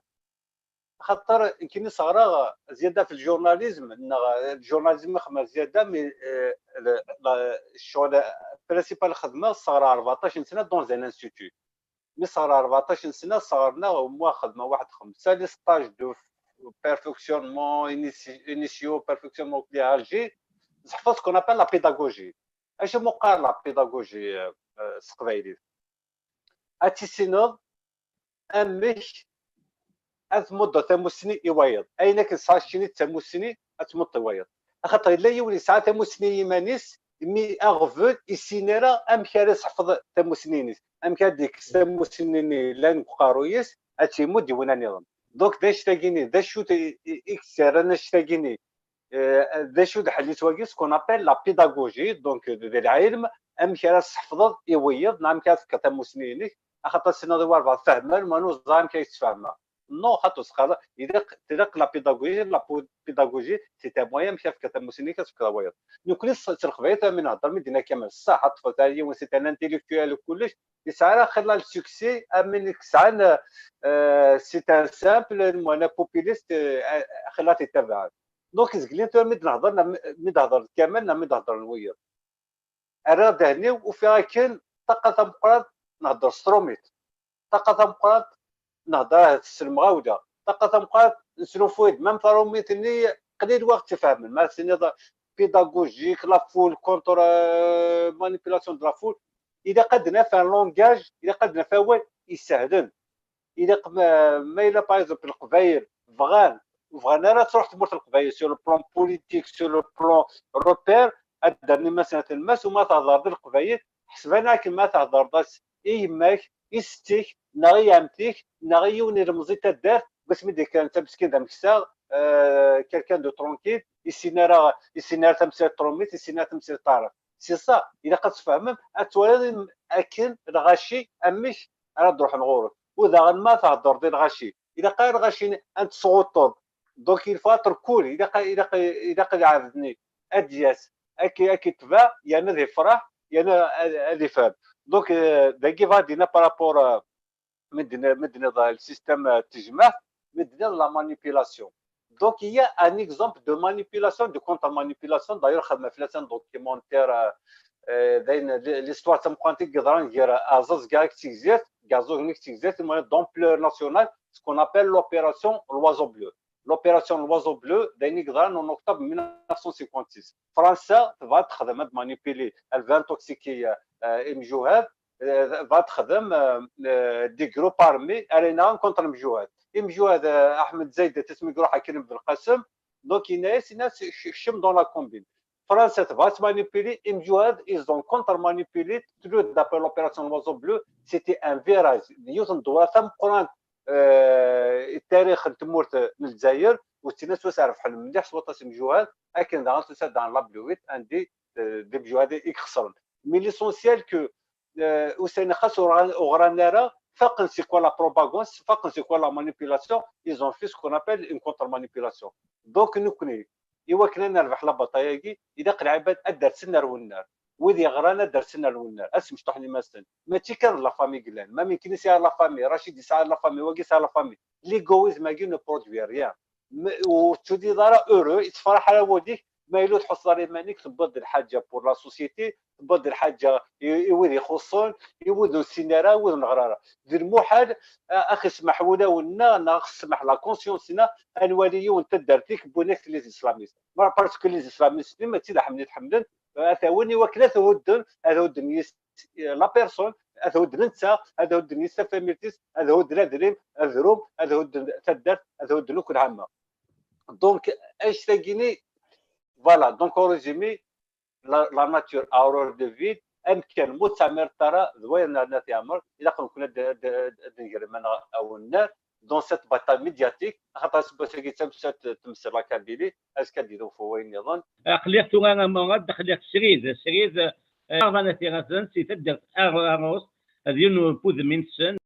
Xaṭer nekkini sɣreɣ zyada fi ljournalisme, neɣ ljournalisme ixdem zyada, mais, eh, le, la, ccɣel principal xedmeɣ, sɣreɣ rbeɛṭac n sna dans un institut. Mi sɣreɣ rbeɛṭac n sna, sɣerneɣ, moi, xedmeɣ waḥed xemsa les stages de perfectionnement, initi-, initiaux, perfectionnement, à Alger. Seḥfeḍ ce qu'on appelle la pédagogie. Acu mu qqar la pédagogie, euh, euh, s teqbaylit? Ad tissineḍ amek ad tmuddeḍ tamussni i wayeḍ. Ayen akken tesɛa keččini d tamussni, ad tmuddeḍ i wayeḍ. Axaṭer yella yiwen yesɛa tamussni i yiman-is, mi aɣbel issin ara amek ara iseḥfeḍ tamussni-ines, amek ad d-ikkes tamussni-nni yellan deg uqerruy-is, ad tt-imudd i win nniḍen. Donc, d annect-agi-nni, d acu i, i, i yesserran annect-agi-nni, d acu d ḥellit wagi, ce qu'on appelle la pédagogie, donc d lɛilm, amek ara tesseḥfḍeḍ i wiyeḍ, neɣ amek ara tefkeḍ tamusni-inek, axaṭer ssneḍ i warbaɛ fehmen, ma nuẓa amek ay ttfehmeɣ. Non, xaṭer ur s-qqar, ilaq, tilaq la pédagogie, la pédagogie, c'est un moyen amek ara tefkeḍ tamusni-inek, ad tefkeḍ i wiyeḍ. Nekkni s, s leqbayel ara mi nehder, mi d-yenna Kamal, ṣṣeḥ, ad ṭṭfet ar yiwen, c'est un intellectuel, kullec, yesɛa axilla le succès, am win i yesɛan, euh, c'est un simple, un populiste, euh, axilla t-ittabaɛen. Donc, zgelin tura mi d-nehder, neɣ mi, mi d-hedren Kamal, neɣ mi d-hedren wiyeḍ. Rriɣ ddehn-iw, ufiɣ akken ṭṭaqa tameqqrant nehder s trumit. Ṭṭaqa tameqqrant nehder ahat s lemɣawla. Ṭṭaqa tameqqrant nesnulfuy-d, même tarumit-nni qlil wa ɣ-tt-ifehmen. Ma tiniḍ pédagogique, la foule, contre, euh, manipulation de la foule. Ilaq ad naf un langage, ilaq ad naf awal isehlen. Ilaq ma, ma yella, par exemple, Leqbayel bɣan, ur bɣan ara ad truḥ tmurt n Leqbayel sur le plan politique, sur le plan repère, ad d-rren imasen at lmas, u ma tehder-d i Leqbayel, ḥseb akken ma tehder-d-as i yemma-k, i setti-k, neɣ i ɛemti-k, neɣ i yiwen ilemẓi n taddart, deg wasmi d-yekker netta meskin d ameksa, euh, quelqu'un de tranquille, issin ara, issin ara tamsirt trumit, issin ara tamsirt taɛrabt. C'est ça, ilaq ad tfehmem, ad twaliḍ im-, akken lɣaci amek ara d-ruḥen ɣur-k. U daɣen ma thedreḍ i lɣaci, ilaq ara lɣaci-nni ad tesɣuṭṭeḍ. Donc, il faut être cool, ilaq, ilaq, ilaq lɛebd-nni ad d-yas, ad k-, ad k-itbeɛ, yerna ad ifreḥ, yerna ad, ad ifhem. Donc, euh, dagi bɣa ad d-iniɣ par rapport, euh, mi d-, mi d-tenniḍ, euh, le système, euh, n tejmaɛt, mi d-tenniḍ la manipulation. Donc, il y a un exemple de manipulation, de contre-manipulation. D'ailleurs, xedmeɣ fell-as un documentaire, euh, euh, d ayen, l-, l'histoire tameqqrant i yeḍran gar Aẓazga akked Tigzirt, gar Aẓazga akked Tigzirt, d'ampleur nationale, ce qu'on appelle l'opération L'Oiseau Bleu. L'opération L'Oiseau Bleu, d ayen i yeḍran en octobre mille neuf cent cinquante-six. Fransa tebɣa ad texdem, ad manipuler, elle veut intoxiquer, euh, euh, imjuhad, euh, tebɣa ad texdem, euh, euh, des groupes armés ara yenɣen contre imjuhad. Imjuhad, euh, Ahmed Zaid, asmi i iruḥ Akrim Belqasem, donc yenna-yas, yenna-yas, kcem dans la combine. Fransa tebɣa ad manipuler, imjuhad, ils ont contre-manipulé, toujours d'après l'opération L'Oiseau Bleu, c'était un virage. Yiwet n ddewra tameqqrant, euh, i tarix n tmurt n Lezzayer, u d tin swayes rebḥen mliḥ s waṭas imjuhad, akken daɣen tusa-d dans la Bleuite, andi, euh, d imjuhad i ixesren. Mais l'essentiel que, euh, ussan-a xas ur ɣran, ur ɣran ara, faqen c'est quoi la propagande, faqen c'est quoi la manipulation, ils ont fait ce qu'on appelle une contre-manipulation. Donc, nekkni, i wakken ad nerbeḥ la bataille-agi, ilaq lɛibad ad d-rsen ar wennar. Wid yeɣran ad d-rsen ar wennar, ad smecṭuḥen imassen. Mačči kan d la famille i yellan, ma mumkin yesɛa la famille, Rachid yesɛa la famille, wagi yesɛa la famille. L'égoïsme-agi ne produit rien. M-, ur tettudiḍ ara heureux, ittefraḥ ara wul-ik, ma yella ur tḥusseḍ ara iman-ik, tewwiḍ-d lḥaǧa pour la société, tewwiḍ-d lḥaǧa i, i wid ixuṣṣen, i wid ur nessin ara, i wid ur neɣri ara. D lmuḥal, a-, axi smaḥ wulawen-nneɣ, neɣ axi smaḥ la conscience-nneɣ, ad nwali yiwen n taddart-ik wwin-ak-d les islamistes. Ma parce que les islamistes-nni mačči d aḥemmel i t-ḥemmlen, ad t-awin i wakken ad t-hudden, ad hudden yis la personne, ad hudden netta, ad hudden yis tafamilt-is, ad hudden adrim, adrum, ad hudden taddart, ad hudden akk lɛamma. Donc, annect-agi-nni, voilà, donc en résumé, la, la nature a horreur du vide, amkan ur teɛmireḍ ara, d wayen nerna tiɛmer, ilaq nekkni ad, ad, ad, ad d-negr iman-nneɣ a wennar, dans cette bataille médiatique, axaṭer aseggas-agi d tamsalt tmes la Kabylie, azekka ad d-idufu wayen nniḍen. Aql-aɣ tura a Murad, aql-aɣ srid, srid, eh, aɣdan atiɣaten si taddart Aɣ-, Aɣrus, d yiwen n wudem-nsen.